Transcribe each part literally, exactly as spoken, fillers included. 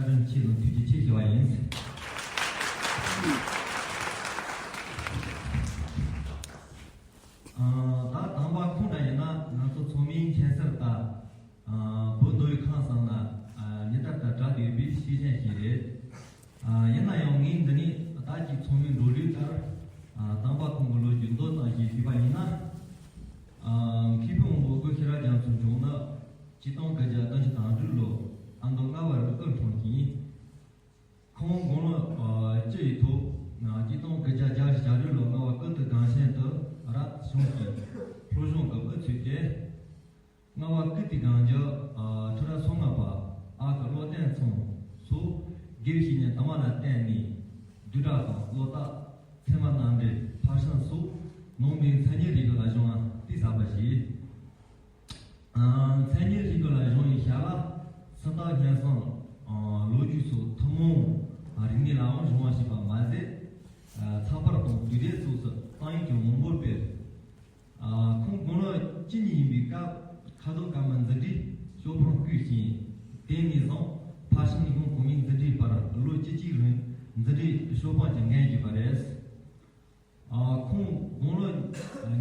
བཀའ་དྲིན་ཆེ་དང་ཐུགས་རྗེ་ཆེ་ཞུ་བ་ཡིན། ཨ། ད་དམ་པ་ཁོང་འདྲ་ཡིན་ན་ང་ཚོ་ཚང་མའི་མཁྱེན་གསལ་ལྟར། ཨ། བོད་མདོ་དབུས་ཁམས་གསུམ་ན། ཨ། ཉིན་ལྟར་དང་བྲལ་བསྡད་པའི་སྐྱེས་ཆེན་ཞིག་རེད། ཨ། ཡིན་ན་ཡང་ངས་འདི་ནས་ད་ཅིག་ཚང་མའི་འགྲོ་ལུགས་ལྟར། ཨ། དམ་པ་ཁོང་གི་ལོ་རྒྱུས་མདོ་ཙམ་ཞིག་ཞུས་པ་ཡིན་ན། ཨ། མཁས་པའི་དབང་པོ་གུ་ཤྲི་ར་རྒྱ་མཚོ་འབྱུང་ནི་ཆིག་སྟོང་དགུ་བརྒྱ་བདུན་ཅུ་དོན་དྲུག་ལོ་ཨ་མདོ་རྔ་བ་རུ་སྐུ་འཁྲུངས་ཤིང་། ཁོང་དགུང་ལོ་བཅུ་ཡི་ཐོག་ཆིག་སྟོང་དགུ་བརྒྱ་བརྒྱད་ཅུ་གྱ་དྲུག་ལོ་རྔ་བ་ཀིརྟི་སྒང་ཆེན་དུ་རབ་བྱུང་ཞིང་། ལྷོ་གཞུང་གི་དབུ་ཚུགས་ཏེ། རྔ་བ་ཀིརྟི་སྒང་གི་ཁྲི་རབས་སོ་ལྔ་པ་ཨ་ཁུ་བློ་བརྟན་ཚང་སོགས་དགེ་བའི་བཤེས་གཉེན་དུ་མ་ལ་བསྟེན་ནས། བསྡུས་གྲྭ་དང་སློབ་གྲྭ། ཚད་མ་རྣམ་འགྲེལ། ཕར་ཕྱིན་སོགས་ནང་པའི་མཚན་ཉིད་རིག་པ་ལ་སྦྱངས་པ་གཏིང་ཟབ་པ་ཞིག། ཨ། མཚན་ཉིད་རིག་པ་ལ་སྦྱངས་པའི་ཞལ་ལ་སུམ་རྟགས་སྙན་གསང་། ལོ་རྒྱུས་སོགས་ཐུན་མོང་རིག་གནས་ལའང་སྦྱོང་བ་བྱས་པ་མ་ཟད། ཚངས་པར་དང་བསྡུས་གྲྭ་སོགས་སུ་གཏོང་ཡིག་ཀྱང་མང་པོར་སྤེལ། ཨ། ཁོང་དགུང་ལོ་བཅུ་གཉིས་ཡིན་པའི་སྐབས་ཁ་དོག་དཀར་མོའི་འཛིན་གྲྭའི་ཞོགས་པར་བསྐོས་ཤིང་། དེ་ནས་བཟུང་ཕར་ཕྱིན་ཉི་ཧོང་གོང་མའི་འཛིན་གྲྭའི་བར་ལོ་བཅུ་གཅིག་རིང་འཛིན་གྲྭའི་ཞོགས་པ་གྱི་འགན་བཞེས་པ་རེད། ཨ། ཁོང་དགུང་ལོ་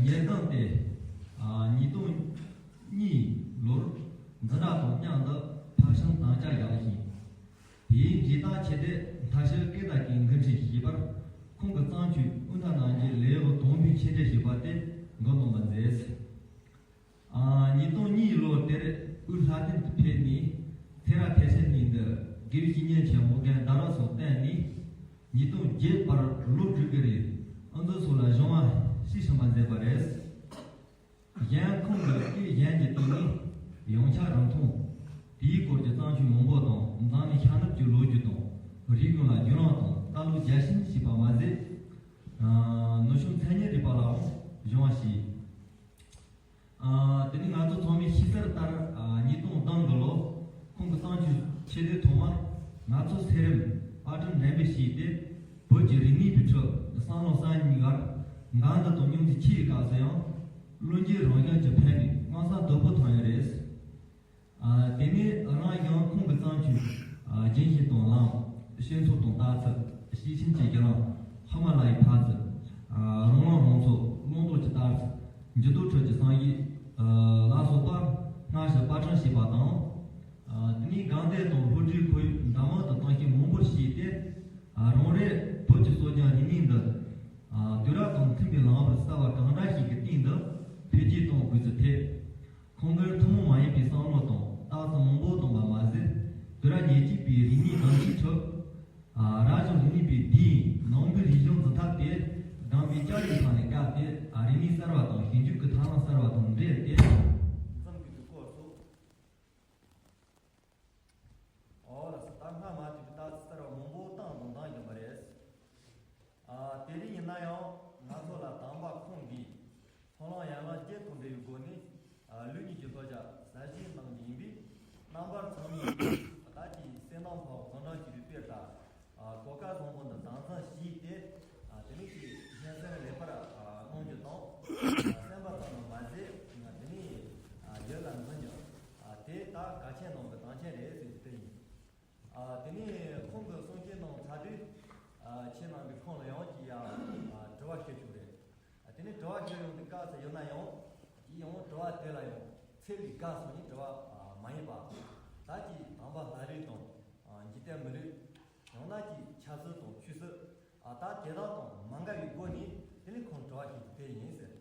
ཉེར་ལྔ་སྟེ། ཨ། ཉིས་སྟོང་གཉིས་ལོར་འཛིན་གྲྭ་དང་མཉམ་དུ་ཕར་ཕྱིན་དམ་བཅའ་བཞག་ཅིང་། དེའི་རྗེས་ད་ཆེ་སྟེ་མཐར་ཕྱིན་སྐད་བརྡ་གྱི་འགོ་ཁྲིད་ཞེས་པར་ཁོང་གི་བརྩམས་ཆོས་དབུ་མཐའ་རྣམ་རྒྱལ་ལེའུ་དང་པོའི་ཆེད་སྒྲིག་ཞེས་པ་དེ་འགོ་གནང་བར་མཛད། ཨ། ཉིས་སྟོང་གཉིས་ལོ་དེར་དབུས་ལྷ་ལྡན་དུ་ཕེབས་ནས་ཚེ་རབས་ཐེག་ཆེན་གླིང་དུ་དགེ་བའི་བཤེས་གཉེན་ཆེན་མོ་རྒན་ཟླ་རབས་སོགས་བསྟེན་ནས། ཉིས་སྟོང་བརྒྱད་བར་ལོ་དྲུག་གི་རིང་ཨ་མདོ་སོགས་ལ་སྦྱོང་བ་ཞིག་ཕྱིན་པ་མཛད་པ་རེད། གཞན་ཁོང་གི་སྐད་གཞན་གྱི་སྟེང་ནས་ཡོངས་ཁྱབ་རིང་ཐུང་། དེའི་སྐོར་གྱི་བརྩམས་ཆོས་མང་པོ་དང་མཛངས་མའི་ཤར་ནུབ་ཀྱི་ལོ་རྒྱུས་དང་རིག་གཞུང་ལ་བརྒྱུད་རིམ་དང་ལྟ་ཀློག་རྒྱས་ཤིང་ཞེས་པ་མ་ཟད། ཨ། ནུབ་བྱང་མཚན་ཉིད་རིག་པ་ལའང་སྦྱོང་བ་བྱས། ཨ། དེ་ནས་ང་ཚོ་ཚང་མས་ཤེས་གསལ་ལྟར། ཨ། ཉིས་སྟོང་བདུན་གི་ལོ་ཁོང་གི་བརྩམས་ཆོས་ཆེ་བསྟོད་ཐོག་མ་ང་ཚོ་ཚེ་རིང་དཔར་སྐྲུན་འགྲེམས་སྤེལ་བྱས་ཏེ། བོད་ཀྱི་རིག་གནས་པའི་ཁྲོད་བསམ་བློ་གསར་རྙིང་བར་འགལ་འདུ་དང་རྙོག་འཛིང་ཆེ་བའི་སྐབས་སུ་ཡང་། བློ་འགྱོད་རང་བཞིན་གྱིས་ཕན་པའི་མངོན་གསལ་དོད་པོ་ཐོན་ཡོད་རེད། ཨ། དེ་ནས་རང་ཡང་ཁོང་གི་བརྩམས་ཆོས། ཨ། རྒྱུན་ཤེས་དང་ལམ། ཤེས་ཚོགས་དང་ལྟ་ཚུལ། ཤེས་ཕྱིན་གྱི་བརྒྱུད་རིམ། ཧི་མ་ལ་ཡའི་ཕ་ཚུལ། ཨ། རང་ལམ་རང་ཚོགས། བླང་དོར་གྱི་ལྟ་ཚུལ། འགྱུར་ལྡོག་ཁྲོད་ཀྱི་བསམ་གཞིག་ཨ། ལ་སོགས་པ་སྔར་བཞིན་པར་སྐྲུན་བྱས་པ་དང་། ཨ། དེ་ནས་དགའ་ལྡན་དང་སློབ་གྲྭའི་ཁོར་ཡུག་འདྲ་མིན་དུ་གཏོང་ཤུགས་མང་པོར་བྱས་ཏེ། ཨ། རང་རེའི་བོད་ཀྱི་སྲོལ་རྒྱུན་རིག་གནས་འདི། ཨ། དུས་རབས་དང་མཐུན་པའི་ལམ་བར་གསར་བ་གང་འདྲ་ཞིག་གི་སྟེང་དུ་འཕེལ་རྒྱས་གཏོང་དགོས་ཚུལ་ཐད། ཁོང་གིས་ཐུན་མོང་མ་ཡིན་པའི་བསམ་བློ་དང་རྟགས་མཚན་མང་པོ་བཏོན་པ་མ་ཟད། དུས་རབས་ཉེར་གཅིག་པའི་རིག་གནས་གདམ་གའི་ཁྲོད། ཨ། རབ་བྱུང་རིག་གནས་པའི་སྡེའི་ནང་པའི་རིག་གཞུང་འཛིན་ཐབས་དེ་གདམ་པའི་བསྐྱར་ཞིབ་ཁང་ནས་བཀག་སྟེ། ཨ། རིག་གནས་གསར་བ་དང་ཞིབ་འཇུག་གི་ཐབས་ལམ་གསར་བ་དང་འབྲེལ་ཏེ། འཛིན་དགོས་པའི་སྐོར་སོགས། ཨོ་ལགས་སོ། ད་སྔ་མ་དེ་གི་ལྟ་ཚུལ་གསར་བ་མང་པོ་བཏང་དང་བཏང་བཞིན་པ་རེད། ཨ། དེ་རིང་ཡིན་ན་ཡང་ང་ཚོ་ལ་དམ་པ་ཁོང་གིས་མཐོང་ལམ་ཡན་ལག་བརྒྱད་དང་འབྲེལ་བའི་སྒོ་ནས། ཨ། ལུགས་གཉིས་ཀྱི་མདོ་རྒྱུད་ཟབ་ཞུ་གནང་རྒྱུ་ཡིན་པས། རྣམ་པ་ཚང་མས་ད་ཅིག་གསན་དང་ཕོག་གཟིགས་དང་བྱེད་པའི་དཔེར་ལྟ། ཨ། གོ་སྐབས་བཟང་པོ་འདི་དམ་འཛིན་བྱས་ཏེ། ཨ། དེ་ནས་ཀྱི་སྙན་སེང་ལེགས་པར་གནང་རྒྱུ་དང་། ཨ། གསན་པ་ཙམ་དུ་མ་ཟད། དེ་ནས་ཡིད་ལ་འཛིན་རྒྱུ། ཨ། དེ་ད་གལ་ཆེན་ནང་གི་གལ་ཆེན་རེད་ཟེར་རྒྱུ་དེ་ཡིན། ཨ། དེ་ནས་ཁོང་གི་གསུང་བཤད་གནང་ཚར་དུས། ཨ། ཁྱེད་རྣམ་པས་ཁོང་ལ་ཡང་ཅིག་ཡང་དྲི་བ་བཤད་ཆོག་རེད། ཨ། དེ་ནས་དྲི་བ་བཤད་ཡོང་དུས་སྐབས་སུ་ཡིན་ན་ཡང་། དེ་ཡང་དྲི་བ་དེ་ལ་ཡང་ཚད་ལས་བརྒལ་སོང་ནས་དྲི་བ་མ་ཡིན་པ། ད་ཅིག་དམ་པ་ལྷ་རིས་དང་འཇིག་རྟེན་མི་རིགས། ཡང་ན་ཅིག་ཆབ་སྲིད་དང་ཆོས་སྲིད། ཨ། ད་དེ་དག་དང་མ་འགལ་བའི་སྒོ་ནས་དེ་ནས་ཁོང་དྲི་བ་བཤད་རྒྱུ་དེ་ཡིན་ཟེར།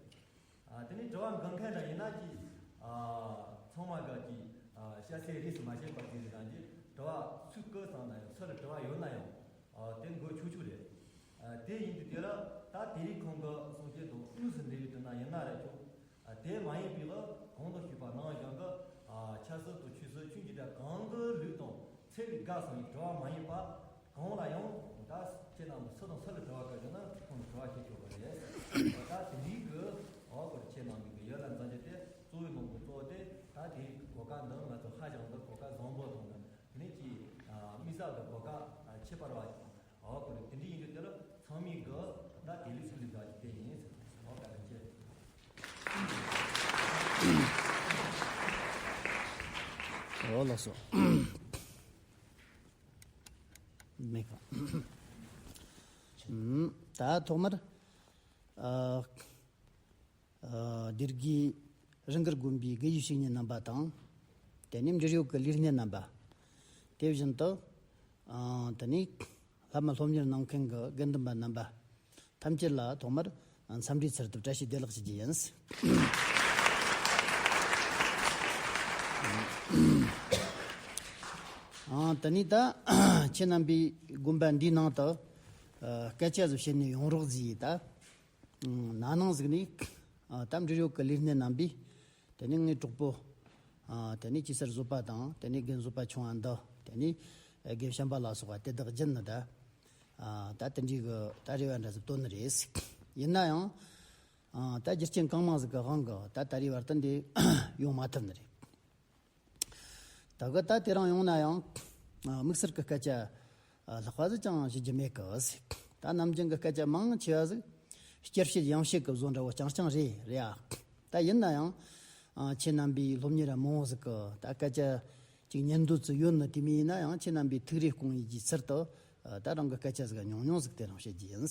ཨ། དེ་ནས་དྲི་བ་འགོད་མཁན་འདྲ་ཡིན་ན་ཅིག་ཨ། ཚང་མ་ག་ཅིག་ཨ། སྐྱ་སེར་རིས་སུ་མ་ཆད་པ་དེ་རིགས་རང་གི་དྲི་བ་སུས་བཀོད་བཏང་ན་ཡང་། སུ་ལ་དྲི་བ་ཡོད་ན་ཡང་། ཨ། དེ་འགོད་ཆོག་ཆོག་རེད། ཨ། དེ་ཡིན་དུས་དེ་ལ་ད་དེ་རིང་ཁོང་གི་གསུང་བཤད་དང་དངོས་སུ་འབྲེལ་བའི་དྲི་བ་ཡིན་ན་རེད་ཆོག་ཨ། དེ་མ་ཡིན་པའི་ལ་གོང་དུ་ཞུས་པ་ནང་བཞིན་གྱི། ཨ། ཆབ་སྲིད་དང་ཆོས་སྲིད་ཆོས་ཀྱི་སྒྲ་གང་གི་ལུགས་དང་ཚད་ལས་བརྒལ་སོང་བའི་དྲི་བ་མ་ཡིན་པ། གང་ལ་ཡང་ད་ཁྱེད་རྣམས་སུ་དང་སུ་ལ་དྲི་བ་བཀོད་ཡོད་ན་ཁོང་ལ་དྲི་བ་བྱེད་ཆོག་པ་རེད། ད་དེ་འདྲའི་གི་འོག་གི་ཁྱེད་རྣམས་ཀྱི་ཡིད་ལ་འཛིན་རྒྱུ་དེ་གཙོ་བོའི་ནང་གི་གཙོ་བོ་དེ། ད་དེ་གོ་སྐབས་འདི་ང་ཚོ་ཧ་ཅང་གི་གོ་སྐབས་བཟང་པོ་དང་། དེ་ནས་ཀྱི་དམིགས་བསལ་གྱི་གོ་སྐབས་ཁྱད་པར་བ་འོག་གི་དེ་འདྲའི་ཡིན་རྒྱུ་དེ་ལ་ཚང་མས་གི་ད་དེ་ལས་ཚུལ་ལས་འགའ་ཅིག་དེ་ཡིན་ཟེར། འོག་ག་རེ་བྱེད། འོ་ལགས་སོ། མེད་ག་ཨམ། ད་ཐོག་མར། ཨ། ཨ། སྡེ་དགེ་རང་གི་དགོན་པའི་དགེ་བའི་བཤེས་གཉེན་རྣམ་པ་དང་། དེ་ནས་འབྲེལ་ཡོད་ཀྱི་ལས་སྣེ་རྣམ་པ། དེ་བཞིན་དུ། ཨ། དེ་ནས་བླ་མ་སློབ་གཉེར་གནང་མཁན་གྱི་དགེ་འདུན་པ་རྣམ་པ། ཐམས་ཅད་ལ་ཐོག་མར་འཚམས་འདྲིའི་ཚུལ་དུ་བཀྲ་ཤིས་བདེ་ལེགས་ཞུ་རྒྱུ་ཡིན། ཨ། དེ་ནས་ད་ཁྱེད་རྣམ་པའི་དགོན་པ་འདིའི་ནང་དུ། ཨ། སྐད་ཆ་ཟིག་བཤད་ནས་ཡོང་རོགས་ཟེར་ཡིས་ད། ཨ། ན་ནིང་ཟིག་ནས། ཨ། ད་འབྲེལ་ཡོད་ཀྱི་ལས་སྣེ་རྣམ་པས། དེ་ནས་ངའི་གྲོགས་པོ། ཨ། དེ་ནས་སྐྱེས་སར་བཟོད་པ་དང་། དེ་ནས་རྒན་བཟོད་པ་ཆུང་བ་འདི། དེ་ནས་རྒན་བྱམས་པ་ལ་སོགས་པ་དེ་དག་བརྒྱུད་ནས་ད། ཨ། ད་དེ་འདྲའི་གི་ད་རེ་བ་འདྲ་ཟིག་བཏོན་ནི་རེད། ཡིན་ན་ཡང་། ཨ། ད་རྒྱུ་རྐྱེན་གང་མང་ཟིག་གི་དབང་གིས་ད་ད་རེ་བར་དུ་འདི་ཡོང་མ་ཐུབ་ནི་རེད། ད་གི་ད་དེ་རིང་ཡོང་ན་ཡང་། ཨ། དམིགས་བསལ་གྱི་སྐད་ཆ། ཨ། ལྷག་པ་ཟིག་ཅང་ཞུ་རྒྱུ་མེད་གི། ད་ནམ་རྒྱུན་གྱི་སྐད་ཆ་མང་ཆེ་བ་ཟིག་བསྐྱར་བཤད་ཡང་བཤད་གི་བཟོ་འདྲ་བོ་རྐྱང་རྐྱང་རེད། རེད་ཨ། ད་ཡིན་ན་ཡང་། ཨ། ཁྱེད་རྣམ་པའི་སློབ་གཉེར་མང་བོ་ཟིག་གི་ད་སྐད་ཆ་ཅིག་ཉན་འདོད་ཅིག་ཡོད་ནི་དེ་མིན། ཡིན་ན་ཡང་ཁྱེད་རྣམ་པའི་ཐུགས་རེ་སྐོང་ཡིད་ཀྱི་ཚུལ་དུ། ཨ། ད་རང་གི་སྐད་ཆ་ཟིག་ཉུང་ཉུང་ཟིག་དེ་རིང་བཤད་རྒྱུ་ཡིན།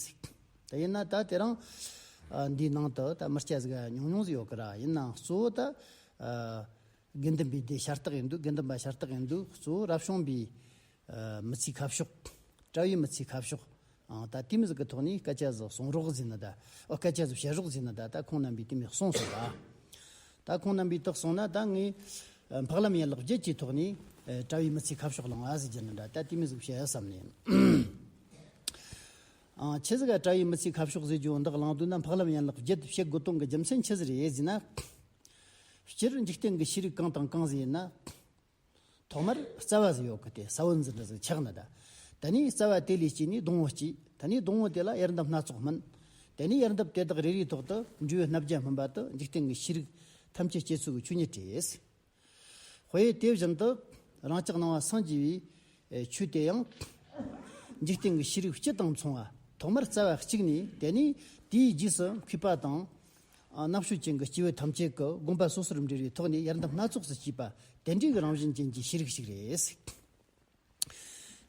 ད་ཡིན་ན་ད་དེ་རིང་། ཨ། འདིའི་ནང་དུ་ད་མི་སྐྱ་ཟིག་ཉུང་ཉུང་ཟིག་ཡོད་གི་ར། ཡིན་ནའང་གཙོ་བོ་ད། ཨ། དགེ་འདུན་པའི་སྡེ་ཤ་སྟག་ཡིན་འདུག་དགེ་འདུན་པ་ཤ་སྟག་ཡིན་འདུག་གཙོ་བོ་རབ་བྱུང་པའི། ཨ། མི་ཚེའི་ཁ་ཕྱོགས། གྲྭ་བའི་མི་ཚེའི་ཁ་ཕྱོགས། ཨ། ད་དེ་མོ་ཟིག་གི་ཐོག་ནས་སྐད་ཆ་ཟིག་གསུང་རོགས་ཟེར་ནི་ད། ཨོ། སྐད་ཆ་ཟིག་བཤད་རོགས་ཟེར་ནི་ད། ད་ཁོང་རྣམ་པས་དེ་མོ་གསུངས་སོང་ད། ད་ཁོང་རྣམ་པས་དེ་གསུངས་ན་ད་ངས། ཨ། འཕགས་ལམ་ཡན་ལག་བརྒྱད་ཀྱི་ཐོག་ནས། ཨ། གྲྭ་བའི་མི་ཚེའི་ཁ་ཕྱོགས་བླང་བ་ཟེར་རྒྱུ་ནི་ད། ད་དེ་མོ་ཟིག་བཤད་བསམ་ནས། ཨ། ཆི་ཟིག་ག་གྲྭ་བའི་མི་ཚེའི་ཁ་ཕྱོགས་ཟེར་རྒྱུ་འདི་བླང་འདོད་ན། འཕགས་ལམ་ཡན་ལག་བརྒྱད་བཤད་དགོས་དོན་གྱི་རྒྱུ་མཚན་ཆི་ཟིག་རེད་ཟེར་ན། སྤྱིར་འཇིག་རྟེན་གྱི་ཤེས་རིག་གང་དང་གང་ཟིག་ཡིན་ན། ཐོག་མར་རྩ་བ་ཟིག་ཡོད་གི། དེ་ས་བོན་ཟིག་འདྲ་ཟིག་ཆགས་ནི་ད། དེ་ནས་རྩ་བ་དེ་ལས་སྐྱེས་ནས་སྡོང་བོ་སྐྱེས། དེ་ནས་སྡོང་བོ་དེ་ལ་ཡར་འདབ་སྣ་ཚོགས་སྨིན། དེ་ནས་ཡར་འདབ་དེ་དག་རེ་རེའི་ཐོག་ཏུ་འབྲས་བུ་སྣ་བརྒྱ་སྨིན་པ་དེ་འཇིག་རྟེན་གྱི་ཤེས་རིག་ཐམས་ཅད་སྐྱེ་ཚུལ་གྱི་ཆོས་ཉིད་རེད། དཔེ་དེ་བཞིན་དུ་རང་ཅག་ནང་པ་སངས་རྒྱས་པའི་ཆོས་དེ་ཡང་། འཇིག་རྟེན་གྱི་ཤེས་རིག་སྤྱི་དང་མཚུངས་པ། ཐོག་མར་རྩ་བ་གཅིག་ནས། དེ་ནས་དེའི་རྗེས་སུ་མཁས་པ་དང་། ཨ། རྣམ་དཔྱོད་ཅན་གྱི་སྐྱེས་བུ་ཐམས་ཅད་ཀྱིས་དགོན་པ་སོ་སོར་འབྲེལ་བའི་ཐོག་ནས་ཡར་འདབ་སྣ་ཚོགས་སུ་སྐྱེས་པ། དེ་འདྲའི་གི་རང་བཞིན་ཅན་གྱི་ཤེས་རིག་ཞིག་རེད།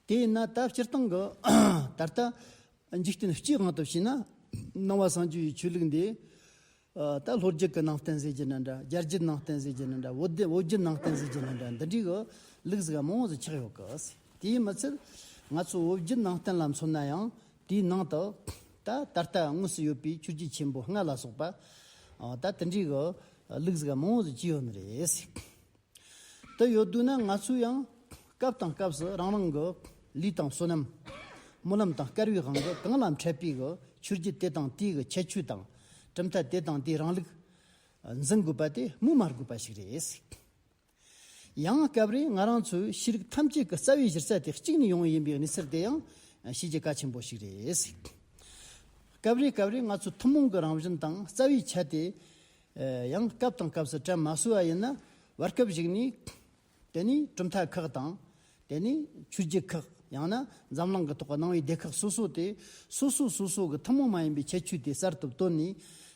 དེ་ཡིན་ན་ད་སྤྱིར་བཏང་གི་ད་ལྟ་འཇིག་རྟེན་སྤྱིའི་དབང་དུ་བྱས་ན། ནང་པ་སངས་རྒྱས་པའི་ཆོས་ལུགས་འདི། ཨ། ད་ལྷོ་རྒྱུད་ཀྱི་ནང་བསྟན་ཟེར་རྒྱུ་ན་འདྲ། རྒྱ་རྒྱུད་ནང་བསྟན་ཟེར་རྒྱུ་ན་འདྲ། བོད་བོད་བོད་བརྒྱུད་ནང་བསྟན་ཟེར་རྒྱུ་ན་འདྲ། འདི་འདྲའི་གི་ལུགས་ཟིག་མང་བོ་ཟིག་ཆགས་ཡོད་གི། དེ་ཡིན་མི་ཚད། ང་ཚོ་བོད་བརྒྱུད་ནང་བསྟན་ལ་མཚོན་ན་ཡང་། དེའི་ནང་དུ་ད་ད་ལྟ་དངོས་སུ་ཡོད་པའི་ཆོས་བརྒྱུད་ཆེན་པོ་ལྔ་ལ་སོགས་པ། ཨ། ད་དེ་འདྲའི་གི་ལུགས་ཟིག་མང་བོ་ཟིག་སྐྱེས་ཡོད་ནི་རེད། དེ་ཡོད་དུས་ན་ང་ཚོས་ཡང་སྐབས་དང་སྐབས་སུ་རང་རང་གི་ལུས་དང་བསོད་ནམས། སྨོན་ལམ་དང་སྐལ་བའི་དབང་གིས་གང་ལ་འཕྲད་པའི་གི་ཆོས་བརྒྱུད་དེ་དང་དེའི་གི་ཁྱད་ཆོས་དང་། གྲུབ་མཐའ་དེ་དང་དེའི་རིང་ལུགས་འཛིན་དགོས་པ་དེ་སྨོས་མ་དགོས་པ་ཞིག་རེད། ཡང་སྐབས་རེ་ང་རང་ཚོའི་ཤེས་རིག་ཐམས་ཅད་ཀྱི་རྩ་བའི་གཞི་རྩ་དེ་གཅིག་ནས་ཡོང་བ་ཡིན་པའི་གནས་ཚུལ་དེ་ཡང་ཤེས་རྒྱུ་གལ་ཆེན་པོ་ཞིག་རེད། སྐབས་རེ་སྐབས་རེ་ང་ཚོ་ཐུན་མོང་གི་རང་བཞིན་དང་རྩ་བའི་ཆ་དེ། ཨ། ཡང་སྐབས་དང་སྐབས་སུ་དྲན་མ་སོས་པ་ཡིན་ན། བར་སྐབས་ཤིག་ནས། དེ་ནས་གྲུབ་མཐའ་ཁག་དང་། དེ་ནས་ཆོས་བརྒྱུད་ཁག། ཡང་ན་འཛམ་གླིང་གི་ཐོག་གི་ནང་པའི་སྡེ་ཁག་སོ་སོ་དེ། སོ་སོ་སོ་སོ་གི་ཐུན་མོང་མ་ཡིན་པའི་ཁྱད་ཆོས་དེ་གསར་དུ་བཏོན་ནས།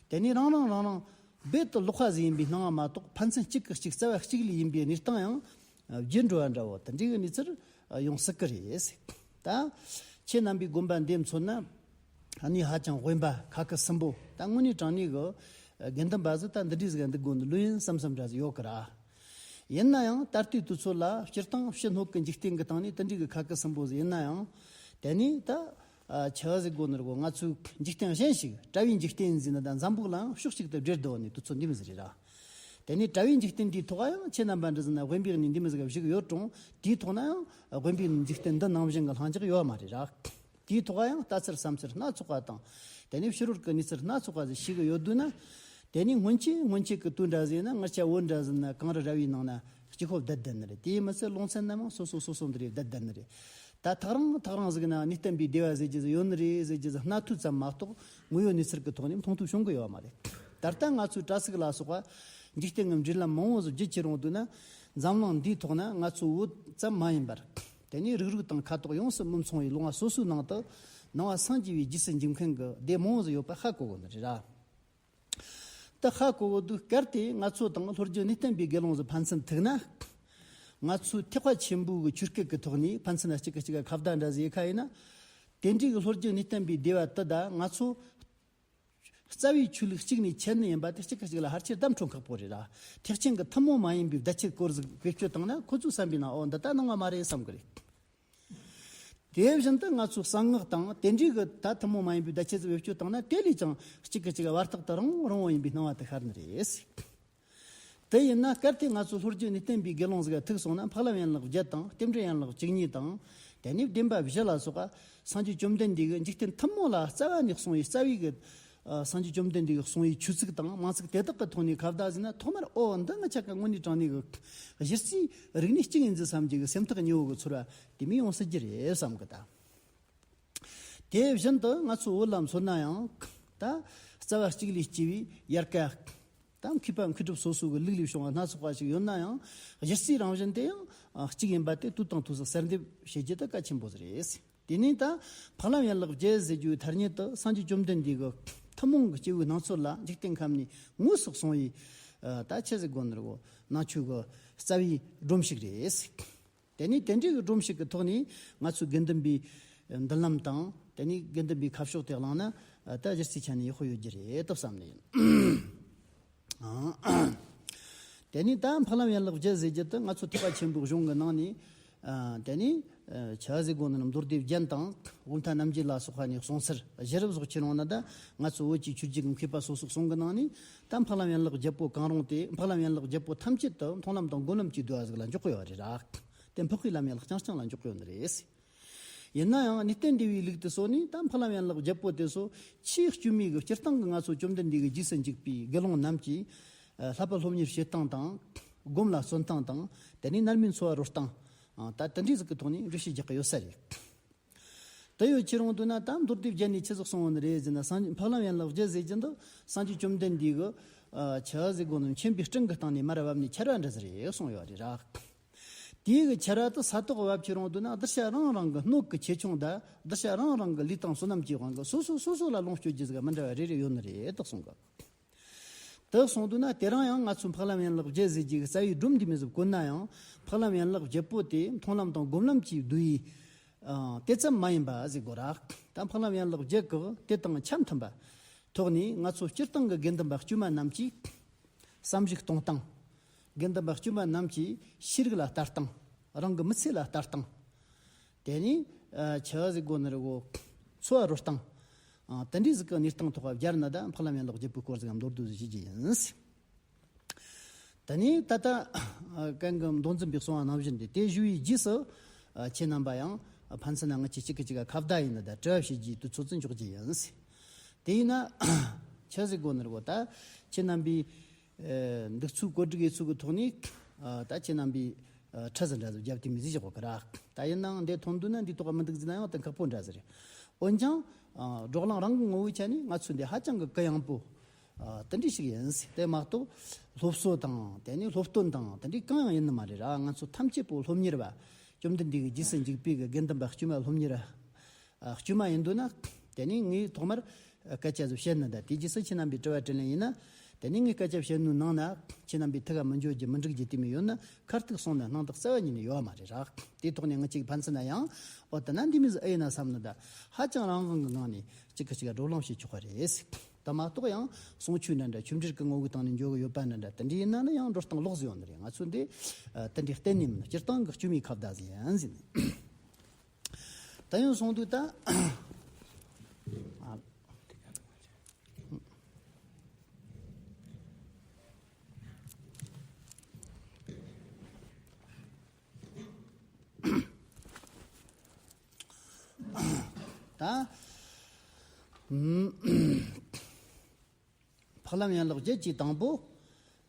དེ་ནས་རང་རང་རང་རང་རྦད་དེ་ལོགས་ཀ་ཟིག་ཡིན་པའི་སྣང་བ་མ་གཏོགས། ཕན་ཚུན་གཅིག་གིས་གཅིག་རྩ་བ་གཅིག་ལས་ཡིན་པའི་གནས་སྟངས་ཡང་བརྗེད་འགྲོ་བ་འདྲ་བོ། དེ་འདྲའི་གི་གནས་ཚུལ་ཡོང་སྲིད་གི་རེད། ད་ཁྱེད་རྣམ་པའི་དགོན་པ་འདི་མཚོན་ན། གནས་ཧ་ཅང་དབེན་པ་ཁ་ཁུ་སིམ་པོ། ད་དངོས་གནས་དྲང་གནས་གི་དགེ་འདུན་པ་ཟིག་ད་འདི་འདྲའི་ཟིག་འདུག་དགོས་ནི་ལོས་ཡིན་བསམ་བསམ་འདྲ་ཟིག་ཡོད་གི་ར། ཡིན་ན་ཡང་ད་ལྟའི་དུས་ཚོད་ལ་སྤྱིར་བཏང་ཕྱི་སྣོད་ཀྱི་འཇིག་རྟེན་གྱི་སྟེང་ནས་དེ་འདྲའི་གི་ཁ་ཁུ་སིམ་པོ་ཟིག་ཡིན་ན་ཡང་། དེ་ནས་ད། ཨ། ཆི་ཟིག་དགོས་ནི་རེད་གོ། ང་ཚོའི་འཇིག་རྟེན་གཞན་ཞིག་གྲྭ་བའི་འཇིག་རྟེན་ཟེར་ནི་ད་འཛམ་བུ་གླིང་ཕྱོགས་གཅིག་ཏུ་སྦྲེལ་བསྡད་ནས་དུས་ཚོད་འདི་མོ་ཟིག་རེད་ར། དེ་ནས་གྲྭ་བའི་འཇིག་རྟེན་འདིའི་ཐོག་ཡང་ཁྱེད་རྣམ་པ་འདྲ་ཟིག་ན་དབེན་པའི་གནས་འདི་མོ་ཟིག་བཞུགས་ཡོད་རུང་། དེའི་ཐོག་ན་ཡང་དབེན་པའི་འཇིག་རྟེན་འདི་ནང་བཞིན་གྱི་ལྷིང་འཇགས་ཡོད་མ་རེད་ར། དེའི་ཐོག་ཡང་ལྟ་ཚུལ་བསམ་ཚུལ་སྣ་ཚོགས་པ་དང་། དེ་ནས་ཕྱི་རོལ་གྱི་གནས་ཚུལ་སྣ་ཚོགས་པ་ཟིག་ཤེས་གི་ཡོད་དུས་ན། དེ་ནས་སྔོན་ཆད་སྔོན་ཆད་ཀྱི་དུས་འདྲ་ཟིག་ན་ངར་ཆ་བོད་འདྲ་ཟིག་ན་གངས་རི་ར་བའི་ནང་ན་དཀྱིལ་འཁོར་བསྡད་བསྡད་ནི་རེད། དེ་མི་ཚད་ལུང་ཚན་ན་མང་སོ་སོ་སོ་སོ་འདི་རེད་བསྡད་བསྡད་ནི་རེད། ད་ཐག་རིང་ཐག་རིང་ཟིག་ན་གནས་བརྟན་པའི་སྡེ་བ་ཟེར་རྒྱུ་ཟིག་ཡོད་ནི་རེད་ཟེར་རྒྱུ་ཟིག་སྣ་ཐོས་ཙམ་མ་གཏོགས། དངོས་ཡོད་གནས་ཚུལ་གྱི་ཐོག་ནས་མཐོང་ཐོས་བྱུང་གི་ཡོད་མ་རེད། ད་ལྟ་ང་ཚོའི་དྲ་ཚིགས་ལ་སོགས་པ་འཇིག་རྟེན་གྱི་འབྲེལ་ལམ་མང་བོ་ཟིག་བརྒྱུད་ཁྱེར་ཡོང་དུས་ན། འཛམ་གླིང་འདིའི་ཐོག་ན་ང་ཚོ་བོད་ཙམ་མ་ཡིན་པར། དེ་ནས་རིགས་རུས་དང་ཁ་དོག་ཡོངས་སུ་མི་མཚུངས་པའི་ལུང་བ་སོ་སོའི་ནང་དུ། ནང་པ་སངས་རྒྱས་པའི་རྗེས་སུ་འཇུག་མཁན་གྱི་སྡེ་མང་བོ་ཟིག་ཡོད་པ་ཧ་གོ་དགོས་ནི་རེད་ར། ད་ཧ་གོ་གོ་དུས་སྐབས་དེ་ང་ཚོ་དང་ལྷོ་རྒྱུད་གནས་བརྟན་པའི་དགེ་སློང་ཟིག་ཕན་ཚུན་ཐུག་ན། ང་ཚོའི་ཐེག་པ་ཆེན་པོའི་གི་ཆོས་སྐད་ཀྱི་ཐོག་ནས་ཕན་ཚུན་གཅིག་གིས་གཅིག་ཁ་བརྡ་འདྲ་ཟིག་ཡེད་ཁ་ཡིན་ན། དེ་འདྲའི་གི་ལྷོ་རྒྱུད་ནས་བསྟན་པའི་སྡེ་བ་དེ་དང་ང་ཚོ་རྩ་བའི་ཆོས་ལུགས་གཅིག་ནས་ཁྱེར་ནི་ཡིན་པ་དེ་གཅིག་གིས་གཅིག་ལ་ཕལ་ཆེར་གདམ་འཕྲོ་ཁག་པོ་རེད་ལ། ཐེག་ཆེན་གྱི་ཐུན་མོང་མ་ཡིན་པའི་བརྡ་ཆད་སྐོར་ཟིག་བེད་སྤྱོད་བཏང་ན་ཁོ་ཚོའི་བསམ་པའི་ནང་འོ་འདི་ལྟ་སྣང་བ་མ་རེད་བསམ་གི་རེད། དེ་བཞིན་དུ་ང་ཚོའི་གསང་སྔགས་དང་དེ་འདྲའི་གི་ད་ཐུན་མོང་མ་ཡིན་པའི་བརྡ་ཆད་ཟིག་བེད་སྤྱོད་བཏང་ན་དེ་ལས་ཀྱང་གཅིག་གིས་གཅིག་བར་ཐག་ཏུ་རིང་རིང་བོ་ཡིན་པའི་སྣང་བ་དེ་ཤར་ནི་རེད། དེ་ཡིན་ན་གལ་ཏེ་ང་ཚོ་ལྷོ་རྒྱུད་ནས་བསྟན་པའི་དགེ་སློང་ཟིག་ཐུག་སོང་ན་འཕགས་ལམ་ཡན་ལག་བརྒྱད་དང་རྟེན་འབྲེལ་ཡན་ལག་བཅུ་གཉིས་དང་། དེ་ནས་བདེན་པ་བཞི་ལ་སོགས་པ་སངས་རྒྱས་བཅོམ་ལྡན་འདས་ཀྱིས་འཇིག་རྟེན་ཐུན་མོང་ལ་རྩ་བ་ནས་གསུངས་པའི་རྩ་བའི་གི་ཨ་སངས་རྒྱས་བཅོམ་ལྡན་འདས་ཀྱིས་གསུངས་པའི་ཆོས་ཚིག་དང་མིང་ཚིག་དེ་དག་གི་ཐོག་ནས་ཁ་བརྡ་ཟིན་ན་ཐོག་མར་འོ་འདི་ང་ཆ་ག་དངོས་གནས་དྲང་གནས་གི་གཞི་རྩའི་རིག་གནས་གཅིག་ཡིན་ཟིག་བསམ་རྒྱུ་གི་སེམས་ཐག་ཉེ་བོ་གི་ཚོར་བ་དེ་མོ་ཡོང་སྲིད་རྒྱུ་རེད་བསམ་གི་ད། དེ་བཞིན་དུ་ང་ཚོ་བོད་ལ་མཚོན་ན་ཡང་ད་རྩ་བ་གཅིག་ལས་སྐྱེས་པའི་དབྱར་ཁ། ད་མཁས་པ་མཁས་གྲུབ་སོ་སོ་གི་ལུགས་ལས་བྱུང་བ་སྣ་ཚོགས་པ་ཞིག་ཡོད་ན་ཡང་གཞི་རྩའི་རང་བཞིན་དེ་ཡང་གཅིག་ཡིན་པ་དེ་དུས་དང་དུས་སུ་གསལ་འདེབས་བྱེད་རྒྱུ་དེ་གལ་ཆེན་པོ་རེད། དེ་ནས་ད་འཕགས་ལམ་ཡན་ལག་བརྒྱད་ཟེར་རྒྱུའི་ཐ་སྙད་དུ་སངས་རྒྱས་བཅོམ་ལྡན་འདས་ཀྱི་ཐུན་མོང་གི་སྐྱེས་བུའི་སྣང་ཚུལ་ལ་འཇིག་རྟེན་ཁམས་ནས་དངོས་སུ་གསུངས་པའི་ད་ཆི་ཟིག་དགོས་ནི་རེད་གོ། ནང་ཆོས་ཀྱི་རྩ་བའི་སྒྲོམ་ཞིག་རེད། དེ་ནས་དེ་འདྲའི་གི་སྒྲོམ་ཞིག་གི་ཐོག་ནས་ང་ཚོའི་དགེ་འདུན་པའི་མདུན་ལམ་དང་དེ་ནས་དགེ་འདུན་པའི་ཁ་ཕྱོགས་དེ་བླངས་ན་ད་གཞི་རྩའི་ཆ་ནས་ཡག་པོ་ཡོད་རྒྱུ་རེད་དུ་བསམ་ནས་ཡིན། དེ་ནས་ད་འཕགས་ལམ་ཡན་ལག་བརྒྱད་ཟེར་རྒྱུ་དེ་ང་ཚོ་ཐེག་པ་ཆེན་པོའི་གཞུང་གི་ནང་ནས་དེ་ནས་ཆི་ཟིག་དགོས་ནི་རྣམས་མདོ་སྡེ་རྒྱན་དང་དབུ་མཐའ་རྣམ་འབྱེད་ལ་སོགས་པ་ནས་གསུངས་ཚུལ་བཞི་རབ་སོགས་ཁྱེར་འོང་ན་ད་ང་ཚོ་བོད་ཀྱི་ཆོས་བརྒྱུད་ཀྱི་མཁས་པ་སོ་སོ་གསུང་གི་ནང་ནས་ད་འཕགས་ལམ་ཡན་ལག་བརྒྱད་པོ་གང་རུང་དེ་འཕགས་ལམ་ཡན་ལག་བརྒྱད་པོ་ཐམས་ཅད་དུ་མཐོང་ལམ་དང་སྒོམ་ལམ་གྱི་སྡོད་པ་ཟིག་ལ་འཇོག་གི་ཡོད་རེད་ར། དེ་འཕགས་པའི་ལམ་ཡན་ལག་རྐྱང་རྐྱང་ལ་འཇོག་གི་ཡོད་ནི་རེད། ཡིན་ན་ཡང་ནི་བསྟན་འདི་བའི་ལུགས་དེ་སོ་ནི་ད་འཕགས་ལམ་ཡན་ལག་བརྒྱད་པོ་དེ་སོ་ཆེས་དཀྱུས་མའི་གི་སྤྱིར་བཏང་གི་ང་ཚོ་བཅོམ་ལྡན་འདས་ཀྱི་རྗེས་སུ་འཇུག་པའི་དགེ་སློང་རྣམས་ཀྱིས་བསླབ་པ་སློབ་གཉེར་བྱེད་སྟངས་དང་། སྒོམ་ལ་བརྩོན་སྟངས་དང་དེ་ནས་རྣམ་སྨིན་འཚོ་བ་རོལ་སྟངས། ད་དེ་འདྲའི་ཟིག་གི་ཐོག་ནས་འགྲེལ་བཤད་རྒྱག་གི་ཡོད་ས་རེད། དེ་ཡོད་ཁྱེར་འོང་དུས་ན་ད་མདོ་སྡེ་བརྒྱད་ནས་ཆི་ཟིག་གསུངས་ཡོད་ནི་རེད་ཟེར་ན་སངས་རྒྱས་འཕགས་ལམ་ཡན་ལག་བརྒྱད་ཟེར་རྒྱུ་འདི་སངས་རྒྱས་བཅོམ་ལྡན་འདས་ཀྱི་ཆི་ཟེར་དགོས་ནི་མཁྱེན་པའི་སྤྲིན་གྱི་སྟེང་ནས་མར་བབས་ནས་ཆར་བ་འདྲ་ཟིག་རེད་གསུངས་ཡོད་རེད་ར། དེའི་གི་ཆར་བ་དེ་ས་ཐོག་བབས་ཁྱེར་འོང་དུས་ན་གདུལ་བྱ་རང་རང་གི་སྣོད་ཀྱི་ཆེ་ཆུང་དང་གདུལ་བྱ་རང་རང་གི་ལུས་དང་བསོད་ནམས་ཀྱི་དབང་གིས་སོ་སོ་སོ་སོ་ལ་ལོངས་སྤྱོད་རྒྱུ་ཟིག་མི་འདྲ་བ་རེ་རེ་ཡོད་ནི་རེད་དུ་གསུངས་གི། དེ་གསུངས་དུས་ན་དེ་རིང་ཡང་ང་ཚོས་འཕགས་ལམ་ཡན་ལག་བརྒྱད་ཟེར་རྒྱུ་གི་རྩ་བའི་སྒྲོམ་འདི་མོ་ཟིག་བཀོད་ན་ཡང་འཕགས་ལམ་ཡན་ལག་བརྒྱད་པོ་དེ་མཐོང་ལམ་དང་སྒོམ་ལམ་གྱི་བསྡུ་བའི་ཨ་དེ་ཙམ་མ་ཡིན་པ་ཟེར་དགོས་ར། ད་འཕགས་ལམ་ཡན་ལག་བརྒྱད་ཀྱི་དེ་དང་ཆ་མཐུན་པ་ཐོག་ནས་ང་ཚོ་སྤྱིར་བཏང་གི་དགེ་འདུན་པ་དཀྱུས་མ་རྣམས་ཀྱིས་བསམ་གཞིག་གཏོང་སྟངས། དགེ་འདུན་པ་དཀྱུས་མ་རྣམས་ཀྱིས་ཤེས་རིག་ལ་ལྟ་སྟངས། རང་གི་མི་ཚེ་ལ་ལྟ་སྟངས། དེ་ནས་ཆི་ཟིག་དགོས་ནི་རེད་གོ། འཚོ་བ་རོལ་སྟངས། དེ་འདྲའི་ཟིག་གི་གནས་སྟངས་ཐོག་སྦྱར་ན་ད་འཕགས་ལམ་ཡན་ལག་བརྒྱད་པོའི་སྐོར་ཟིག་མདོར་བསྡུས་ཟིག་བྱེད་རྒྱུ་ཡིན། དེ་ནས་ད་ལྟ་གན་གྱི་མདོ་འཛིན་པས་གསུངས་པ་ནང་བཞིན་ཏེ་དེ་ཞུ་བའི་རྗེས་སུ་ཁྱེད་རྣམ་པ་ཡང་ཕན་ཚུན་ན་ང་ཆེ་གཅིག་གིས་གཅིག་ག་ཁ་བརྡ་ཡིན་ན་ད་དྲི་བ་བྱེད་རྒྱུའི་དུས་ཚོད་ཙམ་འཇོག་རྒྱུ་ཡིན། དེ་ཡིན་ན་ཆི་ཟིག་དགོས་ནི་རེད་གོ། ད་ཁྱེད་རྣམ་པའི་འདུག་ཚུལ་བཀོད་སྒྲིག་ཡེད་ཚུལ་གྱི་ཐོག་ནས་ད་ཁྱེད་རྣམ་པའི་ཁྲི་ཟིག་འདྲ་ཟིག་བརྒྱབ་དེ་མི་ཟིག་བཞག་གོ་གི་ར། ད་ཡིན་ནའང་འདི་ཐོན་དུས་ན་འདི་ཐོག་མི་འདུག་ཟེར་ན་ཡང་དེ་ཁག་པོ་འདྲ་ཟིག་རེད། འོན་ཀྱང་བགྲོ་གླེང་རང་གི་ངོ་བོའི་ཆ་ནས་ང་ཚོ་འདི་ཧ་ཅང་གི་གུ་ཡངས་པོ་དེ་འདྲ་ཞིག་ཡིན། དེ་མ་གཏོགས་སློབ་གསོ་དང་དེ་ནས་སློབ་སྟོན་དང་དེ་འདྲ་གང་ཡང་ཡིན་ནི་མ་རེད་ར། ང་ཚོ་ཐམས་ཅད་པོ་སློབ་གཉེར་བ། བཅོམ་ལྡན་འདས་ཀྱི་རྗེས་སུ་འཇུག་པའི་གི་དགེ་འདུན་པ་དཀྱུས་མ་སློབ་གཉེར་བ། དཀྱུས་མ་ཡིན་འདུག་ན། དེ་ནས་ངས་ཐོག་མར་སྐད་ཆ་ཟིག་བཤད་ནི་ད་དེ་རྗེས་སུ་ཁྱེད་རྣམ་པས་དྲི་བ་དྲིས་ལན་ཡིན་ན། དེ་ནས་ངས་སྐད་ཆ་བཤད་ནོའི་ནང་ན་ཁྱེད་རྣམ་པའི་ཐུགས་ཀ་མི་འཇོག་རྒྱུ་མི་འགྲིག་རྒྱུ་དེ་མོ་ཡོད་ན་ཁ་ཐུག་གསུངས་ན་སྣང་དག་རྩ་བ་ཉིད་ནས་ཡོད་མ་རེད་ར། དེའི་ཐོག་ནས་ང་གཅིག་ཕན་ཚུན་ན་ཡང་འོ་ད་ན་འདི་མོ་ཟིག་ཨེ་ཡིན་ན་བསམ་ནི་ད་ཧ་ཅང་རང་དབང་གི་ངང་ནས་གཅིག་གིས་གཅིག་ག་བགྲོ་གླེང་བྱེད་ཆོག་པ་རེད། ད་མ་གཏོགས་ཡང་གསུང་ཆོས་འདྲ་འདྲ་ཆོས་འབྲེལ་གྱི་ངོ་བོའི་སྟེང་ནས་འཇོག་གི་ཡོད་པ་འདྲ་འདྲ་དེ་འདྲ་ཡིན་ན་ནི་ཡང་འགྲོ་སྟངས་ལོག་ཟིག་ཡོད་ནི་རེད། ང་ཚོ་འདི་དེ་འདྲའི་གཏན་ནས་མིན། སྤྱིར་བཏང་གི་དཀྱུས་མའི་ཁ་བརྡ་ཟིག་ཡིན་ཟེར་ནས། ད་ཡང་སོང་དུས་ད། ད། འཕགས་ལམ་ཡན་ལག་བརྒྱད་ཀྱི་དང་པོ།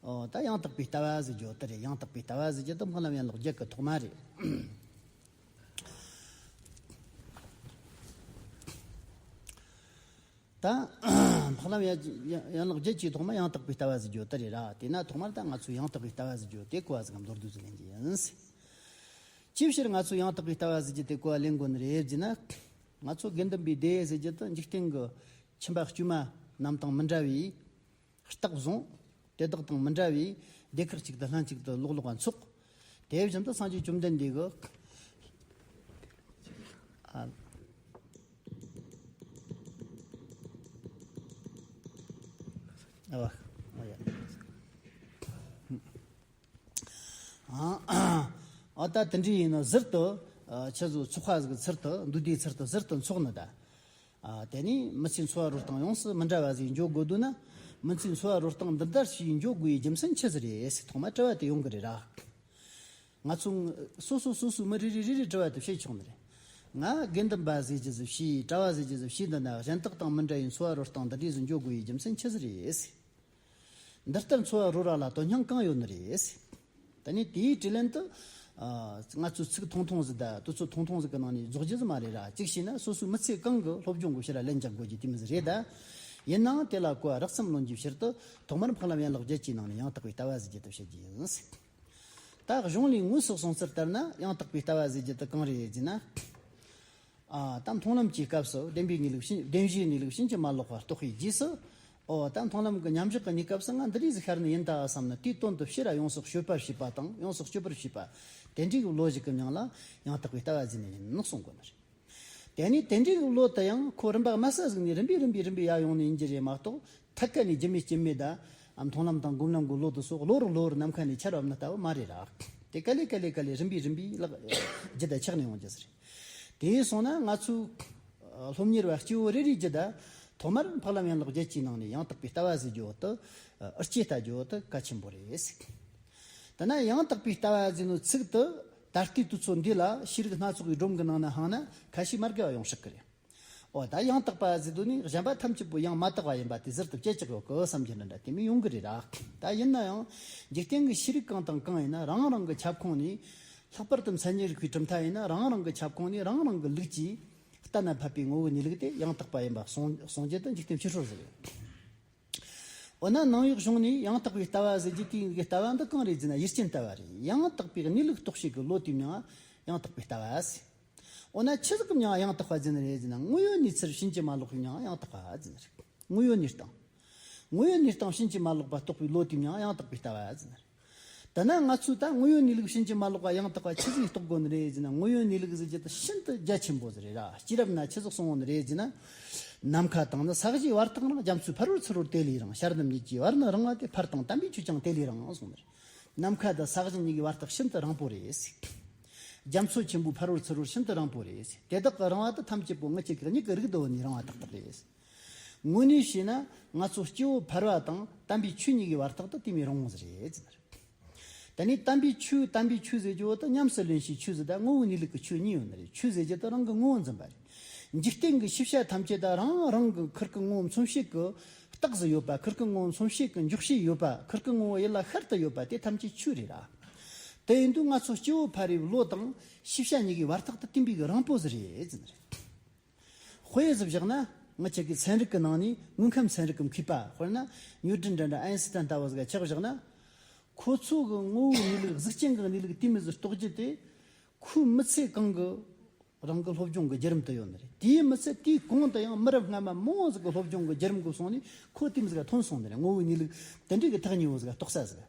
ཨོ་ད་ཡང་དག་པའི་ལྟ་བ་ཟེར་རྒྱུ་དེ་རེད། ཡང་དག་པའི་ལྟ་བ་ཟེར་རྒྱུ་དེ་འཕགས་ལམ་ཡན་ལག་བརྒྱད་ཀྱི་ཐོག་མ་རེད། ད་འཕགས་ལམ་ཡན་ཡན་ལག་བརྒྱད་ཀྱི་ཐོག་མ་ཡང་དག་པའི་ལྟ་བ་ཟེར་རྒྱུ་དེ་རེད་ར། དེས་ན་ཐོག་མར་ད་ང་ཚོས་ཡང་དག་པའི་ལྟ་བ་ཟེར་རྒྱུ་དེ་གོ་བ་ཟིག་གམ་མདོར་བསྡུས་སུ་ལེན་གྱི་ཡིན། ཅིའི་ཕྱིར་ང་ཚོས་ཡང་དག་པའི་ལྟ་བ་ཟེར་རྒྱུ་དེ་གོ་བ་ལེན་དགོས་ནི་རེད་ཟེར་ན། ང་ཚོ་དགེ་འདུན་པའི་སྡེ་ཟེར་རྒྱུ་དེ་འཇིག་རྟེན་གྱི་ཁྱིམ་པ་དཀྱུས་མ་རྣམས་དང་མི་འདྲ་བའི་རྟགས་བཟུང་། དེ་དག་དང་མི་འདྲ་བའི་སྡེ་ཁག་ཅིག་ཏུ་ལྷན་ཅིག་ཏུ་ལོག་ལོག་ག་འཚོགས། དེ་བཞིན་དུ་སངས་རྒྱས་བཅོམ་ལྡན་འདས་ཀྱི། ཨ། ཨ་བ། ཨ་ཡ། ཨ་ད་དེ་འདྲ་ཡིན་ན་ཟུར་དུ། ཨ། ཁྱེད་ཚོ་ཚོགས་པ་ཟིག་གི་ཚུལ་དུ། འདུས་སྡེའི་ཚུལ་དུ་ཟུར་དུ་འཚོགས་ནི་ད། ཨ། དེ་ནས་མི་ཚེའི་འཚོ་བ་རོལ་སྟངས་ཡོངས་སུ་མི་འདྲ་བ་ཟིག་འགྱོ་དགོས་འདུག་ན། མི་ཚེའི་འཚོ་བ་རོལ་སྟངས་འདི་ལྟར་ཞིག་འགྱོ་དགོས་པའི་རྒྱུ་མཚན་ཆི་ཟིག་རེད་ཟེར་ཐོག་མར་དྲི་བ་དེ་ཡོང་གི་རེད་ར། ང་ཚོ་སོ་སོ་སོ་སོའི་མི་རེ་རེ་རེ་རེ་དྲི་བ་དེ་བྱེད་ཆོག་ནི་རེད། ང་དགེ་འདུན་པ་ཟེར་རྒྱུ་ཟིག་བྱས། གྲྭ་བ་ཟེར་རྒྱུ་ཟིག་བྱས། འདི་ན་གཞན་དག་དང་མི་འདྲ་བའི་འཚོ་བ་རོལ་སྟངས་འདི་འདྲ་ཟིག་འགྱོ་དགོས་པའི་རྒྱུ་མཚན་ཆི་ཟིག་རེད་ཟེར། འདི་ལྟར་འཚོ་བ་རོལ་བ་ལ་དོན་སྙིང་གང་ཡོད་ནི་རེད་ཟེར། ད་ནི་དེའི་དྲིས་ལན་དུ། ཨ། ང་ཚོས་ཚིག་ཐུང་ཐུང་ཟིག་དང་དུས་ཚོད་ཐུང་ཐུང་ཟིག་གི་ནང་ནས་རྫོགས་རྒྱུ་ཟིག་མ་རེད་ར། གཅིག་བྱས་ན་སོ་སོའི་མི་ཚེ་གང་གི་སློབ་སྦྱོང་གི་ཕྱིར་ལན་རྒྱག་དགོས་རྒྱུ་དེ་མོ་ཟིག་རེད་ད། ཡིན་ནའང་དེ་ལ་གོ་བ་རགས་ཙམ་ལོན་རྒྱུའི་ཕྱིར་དུ་ཐོག་མར་འཕགས་ལམ་ཡན་ལག་བརྒྱད་ཀྱི་ནང་ནས་ཡང་དག་པའི་ལྟ་བ་ཟེར་རྒྱུ་དེ་བཤད་རྒྱུ་ཡིན། ད་གཞུང་ལས་དངོས་སུ་གསུངས་ཚུལ་ལྟར་ན་ཡང་དག་པའི་ལྟ་བ་ཟེར་རྒྱུ་དེ་གང་རེད་ཟེར་ན། ཨ། ད་མཐོང་ལམ་གྱི་སྐབས་སུ་བདེན་པའི་གནས་ལུགས་ཕྱིན། བདེན་བཞིའི་གནས་ལུགས་ཕྱིན་ཅི་མ་ལོག་པ་རྟོགས་པའི་རྗེས་སུ། ཨོ། ད་མཐོང་ལམ་གྱི་མཉམ་བཞག་གི་གནས་སྐབས་སུ་ང་འདི་འདྲ་ཟིག་ཤར་ནི་ཡིན་ད་བསམ་ནས་དེའི་དོན་དུ་ཕྱིར་ར་ཡོངས་སུ་དཔྱོད་པར་བྱེད་པ་དང་ཡོངས་སུ་དཔྱོད་པར་བྱེད་པ། དེ་འདྲའི་བློ་ཞིག་གི་མིང་ལ་ཡང་དག་པའི་ལྟ་བ་ཟེར་ནི་ཡིན་ནོ་གསུང་གོ་ནི་རེད། དེ་ནས་དེ་འདྲའི་བློ་དེ་ཡང་ཁོ་རིམ་པ་དམའ་ས་ཟིག་ནས་རིམ་པས་རིམ་པས་རིམ་པས་ཡར་ཡོང་ནི་ཡིན་རྒྱུ་རེད་མ་གཏོགས། ཐད་ཀ་ནས་རྒྱུ་མེད་རྐྱེན་མེད་དང་། ཨ། མཐོང་ལམ་དང་སྒོམ་ལམ་གྱི་བློ་དེ་ཚོ་གློ་བུར་གློ་བུར་ནམ་མཁའ་ནས་འཆར་བ་མིན་ལྟ་བུ་མ་རེད་ར། དེ་ག་ལེ་ག་ལེ་ག་ལེ་རིམ་པས་རིམ་པས་ལག་རྒྱུད་དུ་ཆགས་ནས་ཡོང་རྒྱུ་ཟེར། དེ་སོང་ན་ང་ཚོའི་སློབ་གཉེར་བ་སྐྱེ་བོ་རེ་རེའི་རྒྱུད་དུ་ཐོག་མར་འཕགས་ལམ་ཡན་ལག་བརྒྱད་ཀྱི་ནང་ནས་ཡང་དག་པའི་ལྟ་བ་ཟེར་རྒྱུ་བོ་དེ། ཨ། སྐྱེ་ལྟ་རྒྱུ་བོ་དེ་གལ་ཆེན་པོ་རེད། དེ་ན་ཡང་དག་པའི་ལྟ་བ་ཟེར་ནོ་ཚིག་དེ་ད་ལྟའི་དུས་ཚོད་འདི་ལ་ཤེས་རིག་སྣ་ཚོགས་ཀྱི་སྒྲོམ་གྱི་ནང་ན་འཕངས་ན་ཁ་ཤས་མ་དགའ་བ་ཡོང་སྲིད་ཀྱི་རེད། འོ། ད་ཡང་དག་པ་ཟེར་དུས་ནི་གཞན་པ་ཐམས་ཅད་པོ་ཡང་མ་དག་པ་ཡིན་པ་དེ་ཟུར་དུ་བཅད་ཀྱག་ཡོད་གི་བསམ་གྱི་འདྲ་འདྲ་དེ་མོ་ཡོང་གི་རེད་ར། ད་ཡིན་ན་ཡང་འཇིག་རྟེན་གྱི་ཤེས་རིག་གང་དང་གང་ཡིན་ན་རང་རང་གི་ཁྱབ་ཁོངས་ནས། ལྷག་པར་དུ་མཚན་ཉིད་རིག་པའི་གྲུབ་མཐའ་ཡིན་ན་རང་རང་གི་ཁྱབ་ཁོངས་ནས་རང་རང་གི་ལུགས་ཀྱིས་གཏན་ལ་ཕབ་པའི་ངོ་བོའི་གནས་ལུགས་དེ་ཡང་དག་པ་ཡིན་པ་གསུང་གསུང་རྒྱུ་དེ་འཇིག་རྟེན་ཕྱི་སྲོལ་ཟིག་རེད། འོ་ན་ནང་པའི་གཞུང་ནས་ཡང་དག་པའི་ལྟ་བ་ཟེར་རྒྱུ་དེའི་ལྟ་བ་འདི་གང་རེད་ཟེར་ན་ཡུལ་ཅན་ལྟ་བ་རེད། ཡང་དག་པའི་གནས་ལུགས་རྟོགས་བྱེད་ཀྱི་བློ་དེའི་མིང་ཡང་དག་པའི་ལྟ་བ་ཟེར། འོ་ན་ཆི་ཟིག་གི་མིང་ཡང་དག་པ་ཟེར་ནི་རེད་ཟེར་ན། དངོས་ཡོད་གནས་ཚུལ་ཕྱིན་ཅི་མ་ལོག་པའི་མིང་ཡང་དག་པ་ཟེར་ནི་རེད། དངོས་ཡོད་གནས་སྟངས། དངོས་ཡོད་གནས་སྟངས་ཕྱིན་ཅི་མ་ལོག་པ་རྟོགས་པའི་བློ་དེའི་མིང་ཡང་དག་པའི་ལྟ་བ་ཟེར་ནི་རེད། ད་ན་ང་ཚོས་ད་དངོས་ཡོད་གནས་ལུགས་ཕྱིན་ཅི་མ་ལོག་པ་ཡང་དག་པ་ཆི་ཟིག་རྟོགས་དགོས་ནི་རེད་ཟེར་ན། དངོས་ཡོད་གནས་ལུགས་ཟེར་རྒྱུ་དེ་ཤིན་ཏུ་རྒྱ་ཆེན་པོ་ཟིག་རེད་ར། སྐྱེས་རབས་ན་ཆི་ཟིག་གསུངས་ཡོད་ནི་རེད་ཟེར་ན། ནམ་མཁའ་དང་ནི་ས་གཞིའི་བར་དག་རང་། རྒྱ་མཚོའི་ཕ་རོལ་ཚུ་རོལ་དེ་ལས་རིང་། ཤར་ནུབ་གཉིས་ཀྱི་བར་ན་རིང་བ་སྟེ། འཕར་དང་དམ་པའི་ཆོས་ཀྱང་དེ་ལས་རིང་། གསུངས་ནི་རེད། ནམ་མཁའ་དང་ས་གཞི་གཉིས་ཀྱི་བར་ཐག་ཤིན་ཏུ་རིང་པོ་རེད། རྒྱ་མཚོ་ཆེན་པོའི་ཕ་རོལ་ཚུ་རོལ་ཤིན་ཏུ་རིང་པོ་རེད། དེ་དག་གི་རིང་བ་དེ་ཐམས་ཅད་པོ་ང་ཅག་གི་མིག་གི་རིག་རྡོ་ནས་རིང་བ་ཏག་ཏག་རེད། དངོས་གནས་བྱས་ན་ང་ཚོ་སྐྱེ་བོ་ཕལ་བ་དང་དམ་པའི་ཆོས་གཉིས་ཀྱི་བར་ཐག་དེ་དེ་མོ་རིང་བོ་ཟིག་རེད་ཟེར། ད་ནི་དམ་པའི་ཆོས་དམ་པའི་ཆོས་ཟེར་རྒྱུ་བོ་དེ་ཉམས་སུ་ལེན་བྱའི་ཆོས་ཟིག་དང་དངོས་པོའི་གནས་ལུགས་ཀྱི་ཆོས་གཉིས་ཡོད་ནི་རེད། ཆོས་ཟེར་རྒྱུ་དེ་རང་གི་ངོ་བོ་འཛིན་པ་རེད། འཇིག་རྟེན་གྱི་ཤེས་བྱ་ཐམས་ཅད་དང་རང་རང་གི་ཁིར་ཀི་ངོ་བོ་མཚོན་བྱེད་ཀྱི་རྟགས་ཟིག་ཡོད་པ། ཁིར་ཀི་ངོ་བོ་མཚོན་བྱེད་ཀྱི་འཇོག་བྱེད་ཡོད་པ། ཁིར་ཀི་ངོ་བོ་ཡུལ་ལ་ཤར་དུ་ཡོད་པ། དེ་ཐམས་ཅད་ཆོས་རེད་ར། དེ་ཡིན་དུས་ང་ཚོ་སྐྱེ་བོ་ཕལ་བའི་བློ་དང་ཤེས་བྱ་གཉིས་ཀྱི་བར་ཐག་དེ་དེ་མོ་གི་རིང་པོ་ཟིག་རེད་ཟེར་ནི་རེད། དཔེ་ཟིག་བཞག་ན། ང་ཅག་གི་ཚན་རིག་གི་ནང་ནས་དངོས་ཁམས་ཚན་རིག་གི་མཁས་པ། དཔེར་ན་ཉོ་སྒྲུབ་འདྲ་འདྲ་ཨན་སི་ཏན་ལྟ་བུ་ཟིག་ཆ་བཞག་ན། ཁོ་ཚོ་གི་ངོ་བོའི་གནས་ལུགས། གཟུགས་ཅན་གྱི་གནས་ལུགས་དེ་མོ་ཟིག་རྟོགས་རྒྱུ་དེ། ཁོའི་མི་ཚེ་གང་གི་རང་གི་སློབ་སྦྱོང་གི་བརྒྱུད་རིམ་དུ་ཡོད་ནི་རེད། དེའི་མི་ཚེ་དེའི་གོང་དུ་ཡང་མི་རབས་སྔ་མ་མང་བོ་ཟིག་གི་སློབ་སྦྱོང་གི་བརྒྱུད་རིམ་གྱི་སོང་ནས་ཁོ་དེ་མོ་ཟིག་ག་ཐོན་སོང་ནི་རེད། ངོ་བོའི་གནས་ལུགས་དེ་འདྲའི་གི་ཐག་ཉེ་བོ་ཟིག་ག་རྟོགས་ས་ཟིག།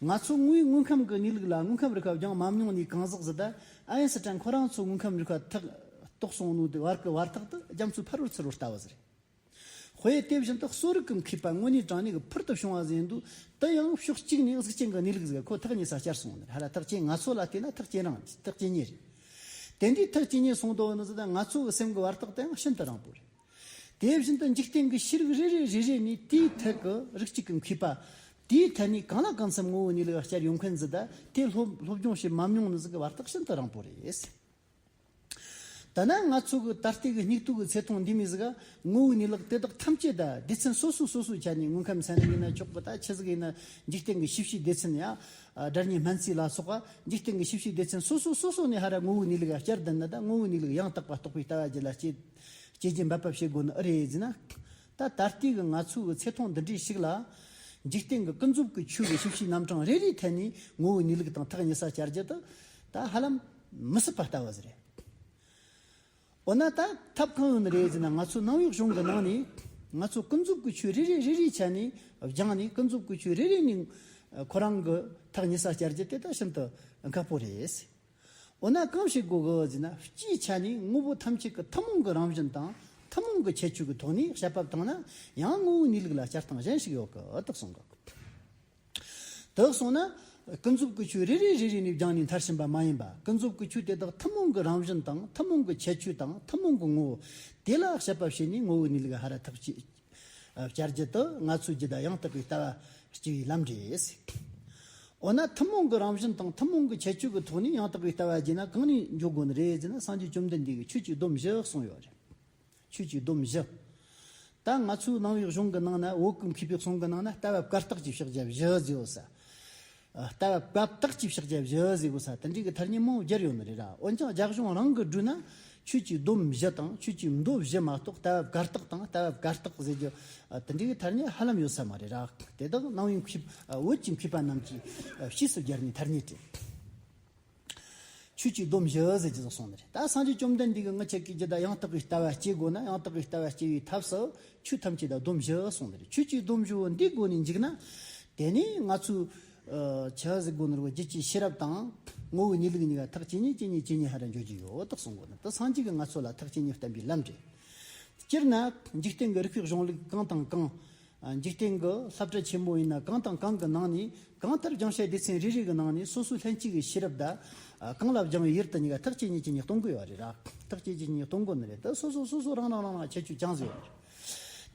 ང་ཚོ་དངོས་ཡོད་དངོས་ཁམས་ཀྱི་གནས་ལུགས་ལ་དངོས་ཁམས་རིག་པ་སྦྱངས་མ་མྱོང་ནས་གང་ཟག་ཟིག་ད་ཨན་སི་ཏན་ཁོ་རང་ཚོ་དངོས་ཁམས་རིག་པ་ཐག་རྟོགས་སོང་ནོ་དེ་བར་གི་བར་ཐག་དེ་རྒྱ་མཚོའི་ཕ་རོལ་ཚུ་རོལ་ལྟ་བུ་ཟིག་རེད། དཔེ་དེ་བཞིན་དུ་གསོ་རིག་གི་མཁས་པ་དངོས་གནས་དྲང་གནས་ཀྱི་ཕུལ་དུ་བྱུང་བ་ཟིག་ཡིན་དུས། དེ་ཡང་ཕྱོགས་གཅིག་ནས་གཟུགས་ཅན་གྱི་གནས་ལུགས་ཟིག་ག་ཁོ་ཐག་ཉེ་ས་བཅར་སོང་ནི་རེད། ཧ་ར་ཐག་ཆོད། ང་ཚོ་ལ་བལྟས་ན་ཐག་ཇེ་རིང་། ཐག་ཇེ་ཉེ་རེད། དེ་འདྲའི་ཐག་ཇེ་ཉེ་སོང་དོ་ནི་ཟིག་ད་ང་ཚོ་གི་སེམས་ཀྱི་བར་ཐག་དེ་ཡང་ཤིན་ཏུ་རིང་པོ་རེད། དེ་བཞིན་དུ་འཇིག་རྟེན་གྱི་ཤེས་རིག་རེ་རེ་རེ་རེ་ནས་དེའི་ཐད་ཀྱི་རིགས་གཅིག་གི་མཁས་པ། དེའི་ཐད་ནས་གང་ལ་གང་འཚམ་ངོ་བོའི་གནས་ལུགས་བསྐྱར་ཡོང་མཁན་ཟིག་ད་དེ་སློབ་སློབ་སྦྱོང་བྱེད་མ་མྱོང་ནི་ཟིག་གི་བར་ཐག་ཤིན་ཏུ་རིང་པོ་རེད། ད་ནི་ང་ཚོ་གི་ད་ལྟའི་གི་སྙིགས་དུས་ཀྱི་ཚེ་ཐུང་འདི་མོ་ཟིག་ག་ངོ་བོའི་གནས་ལུགས་དེ་དག་ཐམས་ཅད་ད་སྡེ་ཚན་སོ་སོ་སོ་སོའི་ཆ་ནས། དངོས་ཁམས་ཚན་རིག་ཡིན་ན་ཆོག་གི། ད་ཆི་ཟིག་ཡིན་ན། འཇིག་རྟེན་གྱི་ཤེས་བྱའི་སྡེ་ཚན་ཡ། སྒྲ་སྙན་སྨན་རྩིས་ལ་སོགས་པ། འཇིག་རྟེན་གྱི་ཤེས་བྱའི་སྡེ་ཚན་སོ་སོ་སོ་སོ་ནས་ཧ་ར་ངོ་བོའི་གནས་ལུགས་ཡ་བསྐྱར་ལྡན་ན། ད་ངོ་བོའི་གནས་ལུགས་ཡང་དག་པ་རྟོགས་པའི་ལྟ་བ་རྒྱུད་ལ་སྐྱེ་སྐྱེ་རྒྱུ་འབད་པ་བྱེད་དགོས་ནི་ཨེ་རེད་ཟེར་ན། ད་ད་ལྟའི་གི་ང་ཚོའི་གི་ཚེ་ཐུང་འདི་འདྲའི་ཞིག་ལ། འཇིག་རྟེན་གྱི་ཀུན་རྫོབ་ཀྱི་ཆོས་ཀྱི་ཤེས་བྱའི་རྣམ་གྲངས་རེ་རེའི་ཐད་ནས་ངོ་བོའི་གནས་ལུགས་དང་ཐག་ཉེ་ས་བཅར་རྒྱུ་དེ་ད་ཧ་ལམ་མི་སྲིད་པ་ལྟ་བུ་ཟིག་རེད། འོ་ན་ད་ཐབས་གང་ཡོད་ནི་རེད་ཟེར་ན། ང་ཚོ་ནང་པའི་གཞུང་གི་ནང་ནས་ང་ཚོ་ཀུན་རྫོབ་ཀྱི་ཆོས་རེ་རེ་རེ་རེའི་ཆ་ནས་སྦྱངས་ནས། ཀུན་རྫོབ་ཀྱི་ཆོས་རེ་རེ་ནས་ ཁོ་རང་གི་ཐག་ཉེ་ས་བཅད་རྒྱུ་དེ་ད་ཤིན་ཏུ་ཁག་པོ་རེད། འོ་ན་གང་བྱེད་དགོས་གི་ཟེར་ན། སྤྱིའི་ཆ་ནས་དངོས་པོ་ཐམས་ཅད་ཀྱི་ཐུན་མོང་གི་རང་བཞིན་དང་ཐུན་མོང་གི་ཁྱད་ཆོས་ཀྱི་ཐོག་ནས་དཔྱད་པ་བཏང་ན། ཡང་དངོས་པོའི་གནས་ལུགས་ལ་བསྐྱར་བཏང་གཞན་ཞིག་ཡོད་གི་དེ་གསུངས་གི། དེ་གསུངས་ན། ཀུན་རྫོབ་ཀྱི་ཆོས་རེ་རེ་རེ་རེ་ནས་སྦྱངས་ནས་མཐར་ཕྱིན་པ་མ་ཡིན་པ། ཀུན་རྫོབ་ཀྱི་ཆོས་དེ་དག་ཐུན་མོང་གི་རང་བཞིན་དང་ཐུན་མོང་གི་ཁྱད་ཆོས་དང་ཐུན་མོང་གི་ངོ་བོ་དེ་ལ་དཔྱད་པ་བྱས་ནས་དངོས་པོའི་གནས་ལུགས་ཧ་ར་ཐག་ཆོད་བསྐྱར་རྒྱུ་དེ་ང་ཚོའི་རྒྱུད་ལ་ཡང་དག་པའི་ལྟ་བ་སྐྱེ་བའི་ལམ་རེད། འོ་ན་ཐུན་མོང་གི་རང་བཞིན་དང་ཐུན་མོང་གི་ཁྱད་ཆོས་ཀྱི་ཐོག་ནས་ཡང་དག་པའི་ལྟ་བ་བགྱིས་ན་གང་ནས་འཇོག་དགོས་ནི་རེད་ཟེར་ན། སངས་རྒྱས་བཅོམ་ལྡན་འདས་ཀྱིས་ཆོས་ཀྱི་སྡོམ་བཞི་གསུངས་ཡོད་རེད། ཆོས་ཀྱི་སྡོམ་བཞི། ད་ང་ཚོའི་ནང་པའི་གཞུང་གི་ནང་ན། བོད་ཀྱི་མཁས་པའི་གསུང་གི་ནང་ན་ལྟ་བ་བཀར་བརྟགས་ཀྱིས་བཤགས་རྒྱ་བཞི་ཟེར་ཡོད་ས། ལྟ་བ་བཀར་བརྟགས་ཀྱིས་བཤགས་རྒྱ་བཞི་ཟེར་དགོས་ས་དེ་འདྲའི་གི་ཐ་སྙད་མང་པོ་སྦྱར་ཡོད་ནི་རེད་ར། འོན་ཀྱང་རྒྱ་གཞུང་རང་གི་སྒྲོས་ན་ཆོས་ཀྱི་སྡོམ་བཞི་དང་ཆོས་ཀྱི་མདོ་བཞི་མ་གཏོགས་ལྟ་བ་བཀར་བརྟགས་དང་ལྟ་བ་བཀར་བརྟགས་ཟེར་རྒྱུ་དེ་འདྲའི་གི་ཐ་སྙད་ཧ་ལམ་ཡོད་ས་མ་རེད་ར། དེ་དག་ནང་པའི་མཁས། བོད་ཀྱི་མཁས་པ་རྣམས་ཀྱིས་ཕྱིས་སུ་སྦྱར་ནས་ཐ་སྙད་བྲིས། ཆོས་ཀྱི་སྡོམ་བཞི་ཟེར་གྱི་ཟིག་གསུངས་ནི་རེད། ད་སངས་རྒྱས་བཅོམ་ལྡན་འདས་ཀྱིས་ངེད་ཅག་གི་རྒྱུད་ད་ཡང་དག་པའི་ལྟ་བ་སྐྱེ་དགོས་ན། ཡང་དག་པའི་ལྟ་བ་སྐྱེ་བའི་ཐབས་སུ་ཆོས་ཐམས་ཅད་ད་སྡོམ་བཞི་གསུངས་ནི་རེད། ཆོས་ཀྱི་སྡོམ་བཞི་བོ་འདི་སྒོ་ནས་འཇུག་ན། དེ་ནས་ང་ཚོས་ཆི་ཟིག་དགོས་ནི་རེད་གོ། རྒྱུད་ཀྱི་ཤེས་རབ་དང་ངོ་བོའི་གནས་ལུགས་གཉིས་ཀ་ཐག་ཇེ་ཉེ་ཇེ་ཉེ་ཇེ་ཉེ་ཧ་ར་འགྲོ་རྒྱུ་ཡོད་དེ་གསུང་དགོས་ནི་དེ་སངས་རྒྱས་ཀྱིས་ང་ཚོ་ལ་ཐག་ཇེ་ཉེ་བསྟན་པའི་ལམ་རེད། སྤྱིར་ན་འཇིག་རྟེན་གྱི་རིགས་པའི་གཞུང་ལུགས་གང་དང་གང་། འཇིག་རྟེན་གྱི་བསླབ་བྱ་ཆེན་པོ་ཡིན་ན་གང་དང་གང་གི་ནང་ནས། གང་ལྟར་སྦྱང་བྱའི་སྡེ་ཚན་རེ་རེ་གི་ནང་ནས་སོ་སོའི་ལྷན་སྐྱེས་ཀྱི་ཤེས་རབ་དང་། གང་ལ་སྦྱང་བའི་ཡུལ་དུ་གཉིས་ཀ་ཐག་ཇེ་ཉེ་ཇེ་ཉེ་གཏོང་དགོས་པ་རེད་ར། ཐག་ཇེ་ཇེ་ཉེ་གཏོང་དགོས་ནི་རེད། ད་སོ་སོ་སོ་སོ་རང་རང་རང་རང་ཁྱད་ཆོས་ཅུང་ཟད་ཡོད་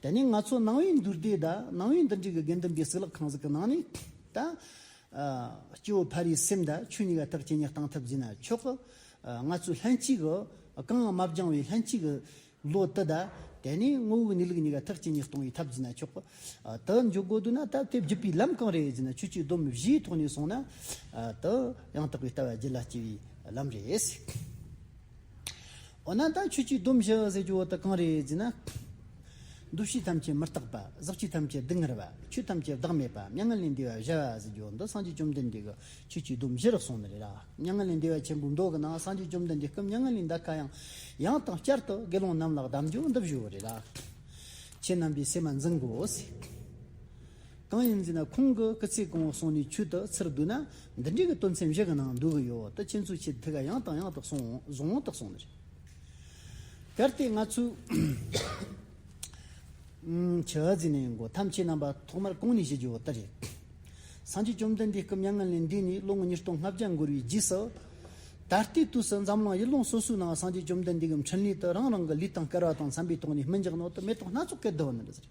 རེད། དེ་ནས་ང་ཚོ་ནང་པའི་མདོ་སྡེ་དང་ནང་པའི་འདི་འདྲའི་གི་དགེ་འདུན་པའི་གཙུག་ལག་ཁང་ཟིག་གི་ནང་ནས་ད། སྐྱེ་བོ་ཕ་རིའི་སེམས་དང་ཆོས་གཉིས་ཀ་ཐག་ཇེ་ཉེ་གཏོང་ཐབས་བྱས་ན་ཆོག་གི། ང་ཚོའི་ལྷན་སྐྱེས་ཀྱི་གང་ཡང་མ་སྦྱངས་པའི་ལྷན་སྐྱེས་ཀྱི་བློ་དེ་དང་། དེ་ནས་ངོ་བོའི་གནས་ལུགས་གཉིས་ཀ་ཐག་ཇེ་ཉེ་གཏོང་བའི་ཐབས་བྱས་ན་ཆོག་གི། དེ་འཇོག་དགོས་འདུག་ན་ད་དེ་བརྒྱུད་པའི་ལམ་གང་རེད་ཟེར་ན། ཆོས་ཀྱི་སྡོམ་བཞིའི་ཐོག་ནས་སོང་ན་དེ་ཡང་དག་པའི་ལྟ་བ་རྒྱུད་ལ་སྐྱེ་བའི་ལམ་རེད། འོ་ན་ད་ཆོས་ཀྱི་སྡོམ་བཞི་ཟེར་རྒྱུ་བོ་དེ་གང་རེད་ཟེར་ན། འདུ་བྱེད་ཐམས་ཅད་མི་རྟག་པ། ཟག་བཅས་ཐམས་ཅད་སྡུག་བསྔལ་བ། ཆོས་ཐམས་ཅད་བདག་མེད་པ། མྱ་ངན་ལས་འདས་པ་བཞི་པ་ཟེར་རྒྱུ་བོ་འདི་སངས་རྒྱས་བཅོམ་ལྡན་འདས་ཀྱིས་ཆོས་ཀྱི་སྡོམ་བཞི་རུ་གསུངས་ནི་རེད་ར། མྱ་ངན་ལས་འདས་པ་ཆེན་པོའི་མདོ་གི་ནང་སངས་རྒྱས་བཅོམ་ལྡན་འདས་སྐུ་མྱ་ངན་ལས་འདའ་ཁ་ཡང་ཡང་དང་བསྐྱར་དུ་དགེ་སློང་རྣམས་ལ་གདམས་རྒྱུ་འདི་བཞི་བོ་རེད་ར། ཁྱེད་རྣམ་པས་སེམས་མ་འཛིན་དགོས་ཟེར། གང་ཡིན་ཟེར་ན་ཁོང་གིས་སྐུ་ཚེ་གང་བོ་གསུངས་ནས་ཆོས་དེ་ཚུར་བསྡུས་ན་འདི་འདྲའི་གི་དོན་ཚན་བཞི་གི་ནང་འདུ་གི་ཡོད། དེ་ཁྱེད་ཚོས་ཆེད་དུ་ཡང་དང་ཡང་དུ་གསུང་བཟུང་དུ་གསུངས་ནི་རེད། གལ་ཏེ་ང་ཚོས་ཆི་ཟེར་ནས་ཡིན་གོ། ཐམས་ཅད་རྣམ་པ་ཐོག་མར་གོང་ནས་བཤད་རྒྱུ་བོ་དེ་རེད། སངས་རྒྱས་བཅོམ་ལྡན་འདས་སྐུ་མྱ་ངན་ལས་འདས་ནས་ལོ་ངོ་ཉིས་སྟོང་ལྔ་བརྒྱ་འགོར་བའི་རྗེས་སུ། ད་ལྟའི་དུས་སུ་འཛམ་གླིང་ཡུལ་ལུང་སོ་སོའི་ནང་སངས་རྒྱས་བཅོམ་ལྡན་འདས་ཀྱི་འཕྲིན་ལས་དེ་རང་རང་གི་ལུས་དང་སྐལ་བ་དང་འཚམ་པའི་ཐོག་ནས་སྨིན་འཇུག་ནོ་དེ་མེ་ཏོག་སྣ་ཚོགས་སྐད་བསྡུ་བ་ནི་རེད་ཟེར།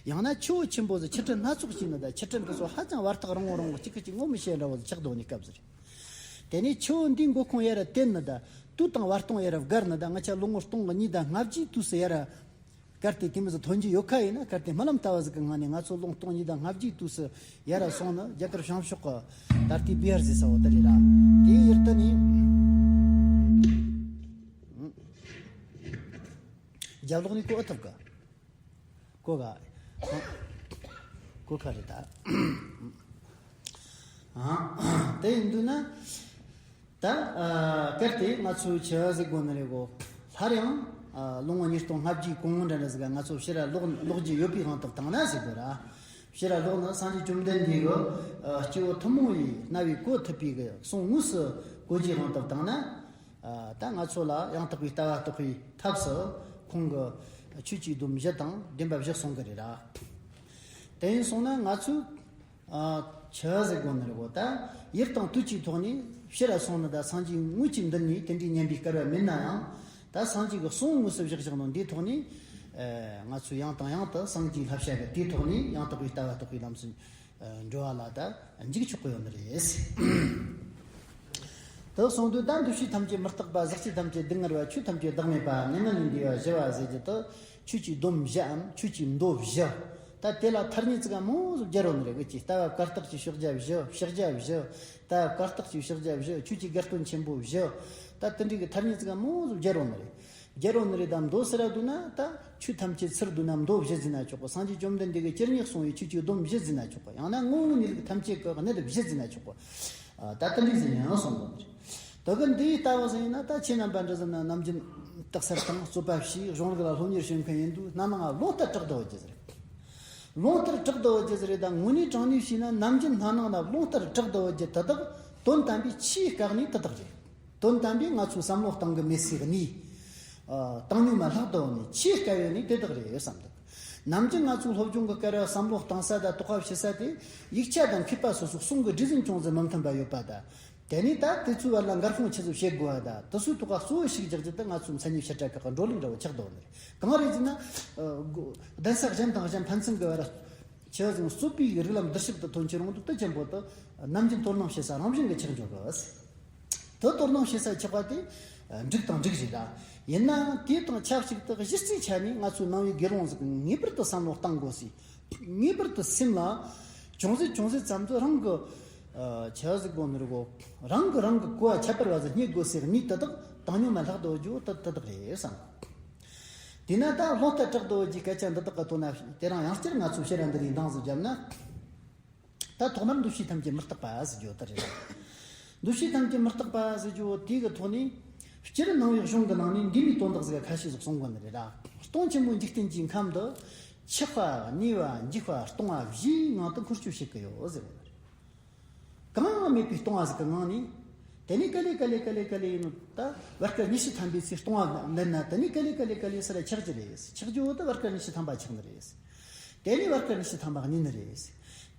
ཡང་ན་ཆུ་བོ་ཆེན་པོ་ཟིག་ཆུ་ཁྲི་སྣ་ཚོགས་ཀྱི་ནི་ད་ཆུ་ཁྲི་འདི་ཚོ་ཧ་ཅང་བར་ཐག་རིང་བོ་རིང་བོ་གཅིག་གིས་གཅིག་ངོ་མི་ཤེས་འདྲ་བོ་ཟིག་ཆགས་བསྡད་ནི་སྐབས་ཟིག་རེད། དེ་ནས་ཆུ་བོ་འདིའི་མགོ་ཁུངས་ཡར་ར་བསྟན་ནི་ད། དུས་དང་བར་སྟོང་ཡར་ར་བགར་ནི་ད། ང་ཆ་ལོ་ངོ་སྟོང་གི་ཉིས་དང་ལྔ་བརྒྱའི་དུས་སུ་ཡར་ར། གལ་ཏེ་དེ་མི་ཚོ་ཐོན་གྱི་ཡོད་ཁ་ཡིན་ན། གལ་ཏེ་རྨི་ལམ་ལྟ་བུ་ཟིག་གི་ངང་ནས་ང་ཚོ་ལོ་སྟོང་ཉིས་དང་ལྔ་བརྒྱའི་དུས་སུ་ཡར་ར་སོང་ནི་རྒྱ་གར་བྱང་ཕྱོགས་ཀྱི་ད་ལྟའི་བི་ཧར་ཟེར་ས་བོ་དེ་རེད་ར། དེའི་ཡུལ་དུ་ནི་རྒྱབ་ལོགས་ནས་གོ་ཨེ་ཐུབ་གི། གོ་ག་གོ་ཁ་རེད་ད། དེ་ཡིན་དུས་ན། ད། གལ་ཏེ་ང་ཚོས་ཆི་ཟིག་དགོས་ནི་རེད་གོ། སླར་ཡང་། ལོ་ངོ་ཉིས་སྟོང་ལྔ་བརྒྱའི་གོང་འདྲ་འདྲ་ཟིག་ག་ང་ཚོ་ཕྱིར་ར་ལོག་ལོག་རྒྱུ་ཡོད་པའི་དབང་དུ་བཏང་ན་ཟེར་དགོས་ར། ཕྱིར་ར་ལོག་ནི་སངས་རྒྱས་བཅོམ་ལྡན་འདས་ཀྱི་སྐྱེ་བོ་ཐུན་མོང་བའི་རྣ་བས་གོ་ཐུབ་པའི་གི་གསུང་དངོས་སུ་གོ་རྒྱུའི་དབང་དུ་བཏང་ན། ད་ང་ཚོ་ལ་ཡང་དག་པའི་ལྟ་བ་རྟོགས་པའི་ཐབས་སུ་ཁོང་གིས་ཆོས་ཀྱི་སྡོམ་བཞི་དང་བདེན་པ་བཞི་གསུང་གི་རེད་ར། དེ་ཡིན་སོང་ན་ང་ཚོས། ཆི་ཟེར་དགོས་ནི་རེད་གོ། ད་ཡུལ་དང་དུས་ཀྱི་ཐོག་ནས་ཕྱིར་ར་སོང་ནི་ད་སངས་རྒྱས་དངོས་ཀྱི་མདུན་ནས་དེ་འདྲའི་སྙན་པའི་སྐལ་བ་མེད་ན་ཡང་། ད་སངས་རྒྱས་ཀྱི་གསུང་དངོས་སུ་བཞག་བཞག་ནོ་འདིའི་ཐོག་ནས། ང་ཚོས་ཡང་དང་ཡང་དུ་སངས་རྒྱས་བསླབ་བྱ་གི་དེའི་ཐོག་ནས་ཡང་དག་པའི་ལྟ་བ་རྟོགས་པའི་ལམ་སྲོལ་འགྲོ་བ་ལ་ད་འཇུག་ཆོག་གི་ཡོད་ནི་རེད། དེ་གསུངས་དུས་ད་འདུ་བྱེད་ཐམས་ཅད་མི་རྟག་པ། ཟག་བཅས་ཐམས་ཅད་སྡུག་བསྔལ་བ། ཆོས་ཐམས་ཅད་བདག་མེད་པ། མྱ་ངན་ལས་འདས་པ་བཞི་པ་ཟེར་རྒྱུ་དེ་ཆོས་ཀྱི་སྡོམ་བཞིའམ་ཆོས་ཀྱི་མདོ་བཞི། ད་དེ་ལ་ཐ་སྙད་ཙི་ག་མང་ཟིག་སྦྱར་རོ་ནི་རེད། གི་ཅིག་ལྟ་བ་བཀར་བརྟགས་ཀྱིས་བཤགས་རྒྱ་བཞི། བཤགས་རྒྱ་བཞི། ལྟ་བ་བཀར་བརྟགས་ཀྱིས་བཤགས་རྒྱ་བཞི། ཆོས་ཀྱི་དགེ་སྟོན་ཆེན་པོ་བཞི། ད་དེ་འདྲའི་གི་ཐ་སྙད་ཙི་ག་མང་ཟིག་སྦྱར་རོ་ནི་རེད། སྦྱར་རོ་ནི་རེད། ད་མདོ་ཟེར་ར་འདུག་ན་ད་ཆོས་ཐམས་ཅད་ཚུར་བསྡུས་ན་མདོ་བཞི་ཟེར་ན་ཆོག་གི། སངས་རྒྱས་བཅོམ་ལྡན་འདས་ཀྱིས་ཇི་སྙེད་གསུངས་པའི་ཆོས་ཀྱི་སྡོམ་བཞི་ཟེར་ན་ཆོག་གི། ཡང་ན་དངོས་པོའི་གནས་ལུགས་ཐམས་ཅད་ཀྱི་གནད་བཞི་ཟེར་ན་ཆོག་གི། ད་དེ་འདྲའི་ཟེར་ནས་ཡང་གསུངས་དགོས་ནི་རེད། དེ་གི་འདིའི་ལྟ་བུ་ཟིན་ཡིན་ན་ད་ཁྱེད་རྣམ་པ་འདྲ་ཟིན་ན་ནམ་རྒྱུན་རྟགས་གསལ་དང་རྩོད་པ་བྱས། གཞུང་ལུགས་ལ་སློབ་གཉེར་བྱེད་མཁན་ཡིན་དུས་སྣ་ནང་ལོ་ལྟར་དྲག་ཏུ་འོ་རྒྱུ་ཟེར། རླུང་ལྟར་དྲག་ཏུ་འོད་རྒྱུ་ཟེར་རེད། ད་དངོས་གནས་དྲང་གནས་བྱས་ན་ནམ་རྒྱུན་སྣ་ནང་ན་རླུང་ལྟར་དྲག་ཏུ་འོད་རྒྱུ་དེ་དག་དོན་དམ་པའི་ཆེས་དཀའ་གནད་དེ་དག་རེད། དོན་དམ་པའི་ང་ཚོའི་བསམ་བློ་གཏོང་གི་མེད་སའི་གནས། ཨ། བཏང་སྙོམས་མ་ལྷག་ཏུ་འོང་ནས་ཆེས་དཀའ་བའི་གནས་དེ་དག་རེད་བསམ་འདུག་ནམ་རྒྱུན་ང་ཚོའི་སློབ་སྦྱོང་གི་སྐབས་ར་བསམ་བློ་གཏོང་ས་དང་དོགས་པ་ཞུ་ས་དེ་ཡིག་ཆ་དང་མཁས་པ་སོ་སོའི་གསུང་གི་འདྲི་ཟིན་ཅུང་ཟད་མི་མཐུན་པ་ཡོད་པ་དང་། དེ་ནས་ད་དེ་ཚོའི་བར་ལ་འགལ་སོང་ཆེད་དུ་བྱེད་དགོས་པ་དང་དེ་ཚོའི་ཐོག་ལ་གཙོ་བོ་ཞིག་རྒྱག་རྒྱུ་དེ་ང་ཚོའི་མཚན་ཉིད་ཕྱི་དྲག་ཁག་གི་བགྲོ་གླེང་འདྲ་བོ་ཆགས་འདུག་ནི་རེད། གང་རེད་ཟེར་ན། ཨ། གོ་གདན་ས་གཞན་དང་གཞན་ཕན་ཚུན་གྱི་བར་ཆེ་བ་ཟིང་རྩོད་པའི་རིགས་ལམ་འདུ་ཤེས་དེ་ཐོན་ཆེ་རུང་འདུག་དེ་ཆེན་པོ་དེ་ནམ་རྒྱུན་དོ་སྣང་བྱེད་ས་རང་བཞིན་གྱི་ཆགས་འཇོག་གི། དེ་དོ་སྣང་བྱེད་ས་ཆགས་པ་དེ་འགྲིག་དང་འགྲིག་རེད་ལ། ཡིན་ནའང་དེ་དང་ཆབས་ཅིག་ཏུ་གཞི་རྩའི་ཆ་ནས་ང་ཚོའི་ནང་པའི་དགེ་སློང་ཟིག་ངེས་པར་དུ་བསམ་བློ་གཏང་དགོས་སའི། ངེས་པར་དུ་སེམས་ལ་ཅུང་ཟད་ཅུང་ཟད་ཙམ་དུ་རང་གི། ཨ། ཆ་ཟིག་གོ་ནི་རེད་གོ། རང་གི་རང་གི་གོ་བ་ཁྱད་པར་བ་ཟིག་རྙེད་དགོས་སའི་གནས་དེ་དག་བཏང་སྙོམས་མ་ལྷག་ཏུ་འོད་རྒྱུ་དེ་དེ་དག་རེད་བསམ། དེས་ན་ད་རླུང་ལྟར་དྲག་ཏུ་འོད་རྒྱུའི་སྐད་ཆ་འདི་དག་གི་དོན་ན་དེ་རིང་ཡང་བསྐྱར་ང་ཚོས་ཕྱིར་ར་འདི་རིགས་འདང་ཟིག་བརྒྱབ་ན། ད་ཐོག་མར་འདུ་ཤེས་ཐམས་ཅད་མི་རྟག་པ་ཟེར་རྒྱུ་དེ་རེད། འདུ་ཤེས་ཐམས་ཅད་མི་རྟག་པ་ཟེར་རྒྱུ་དེ་གི་ཐོག་ནས་སྤྱིར་ནང་པའི་གཞུང་གི་ནང་ནས་འདི་མོའི་དོན་དག་ཟིག་ཁ་ཤས་ཟིག་གསུང་གོ་ནི་རེད་ལ། སྟོང་ཆེན་པོའི་འཇིག་རྟེན་གྱི་ཁམས་འདི་ཆགས་པ་གནས་པ་འཇིག་པ་སྟོང་པ་བཞིའི་ངང་དུ་འཁོར་སྐྱོད་བྱེད་ཀྱི་ཡོད་ཟེར་བ་རེད། གང་ཡང་མེད་པའི་སྟོང་པ་ཟིག་གི་ངང་ནས། དེ་ནས་ག་ལེ་ག་ལེ་ག་ལེ་ག་ལེ་ཡིན་ནོ་ད་བར་སྐབས་ཉི་ཤུ་ཐམ་པའི་ཚེ་སྟོང་པ་འདི་ན་དེ་ནས་ག་ལེ་ག་ལེ་ག་ལེ་ཟེར་ཆགས་ཀྱི་རེད། ཆགས་རྒྱུ་བོ་ད་བར་སྐབས་ཉི་ཤུ་ཐམ་པ་ཆགས་ནི་རེད། དེ་ནས་བར་སྐབས་ཉི་ཤུ་ཐམ་པ་གནས་ནི་རེད།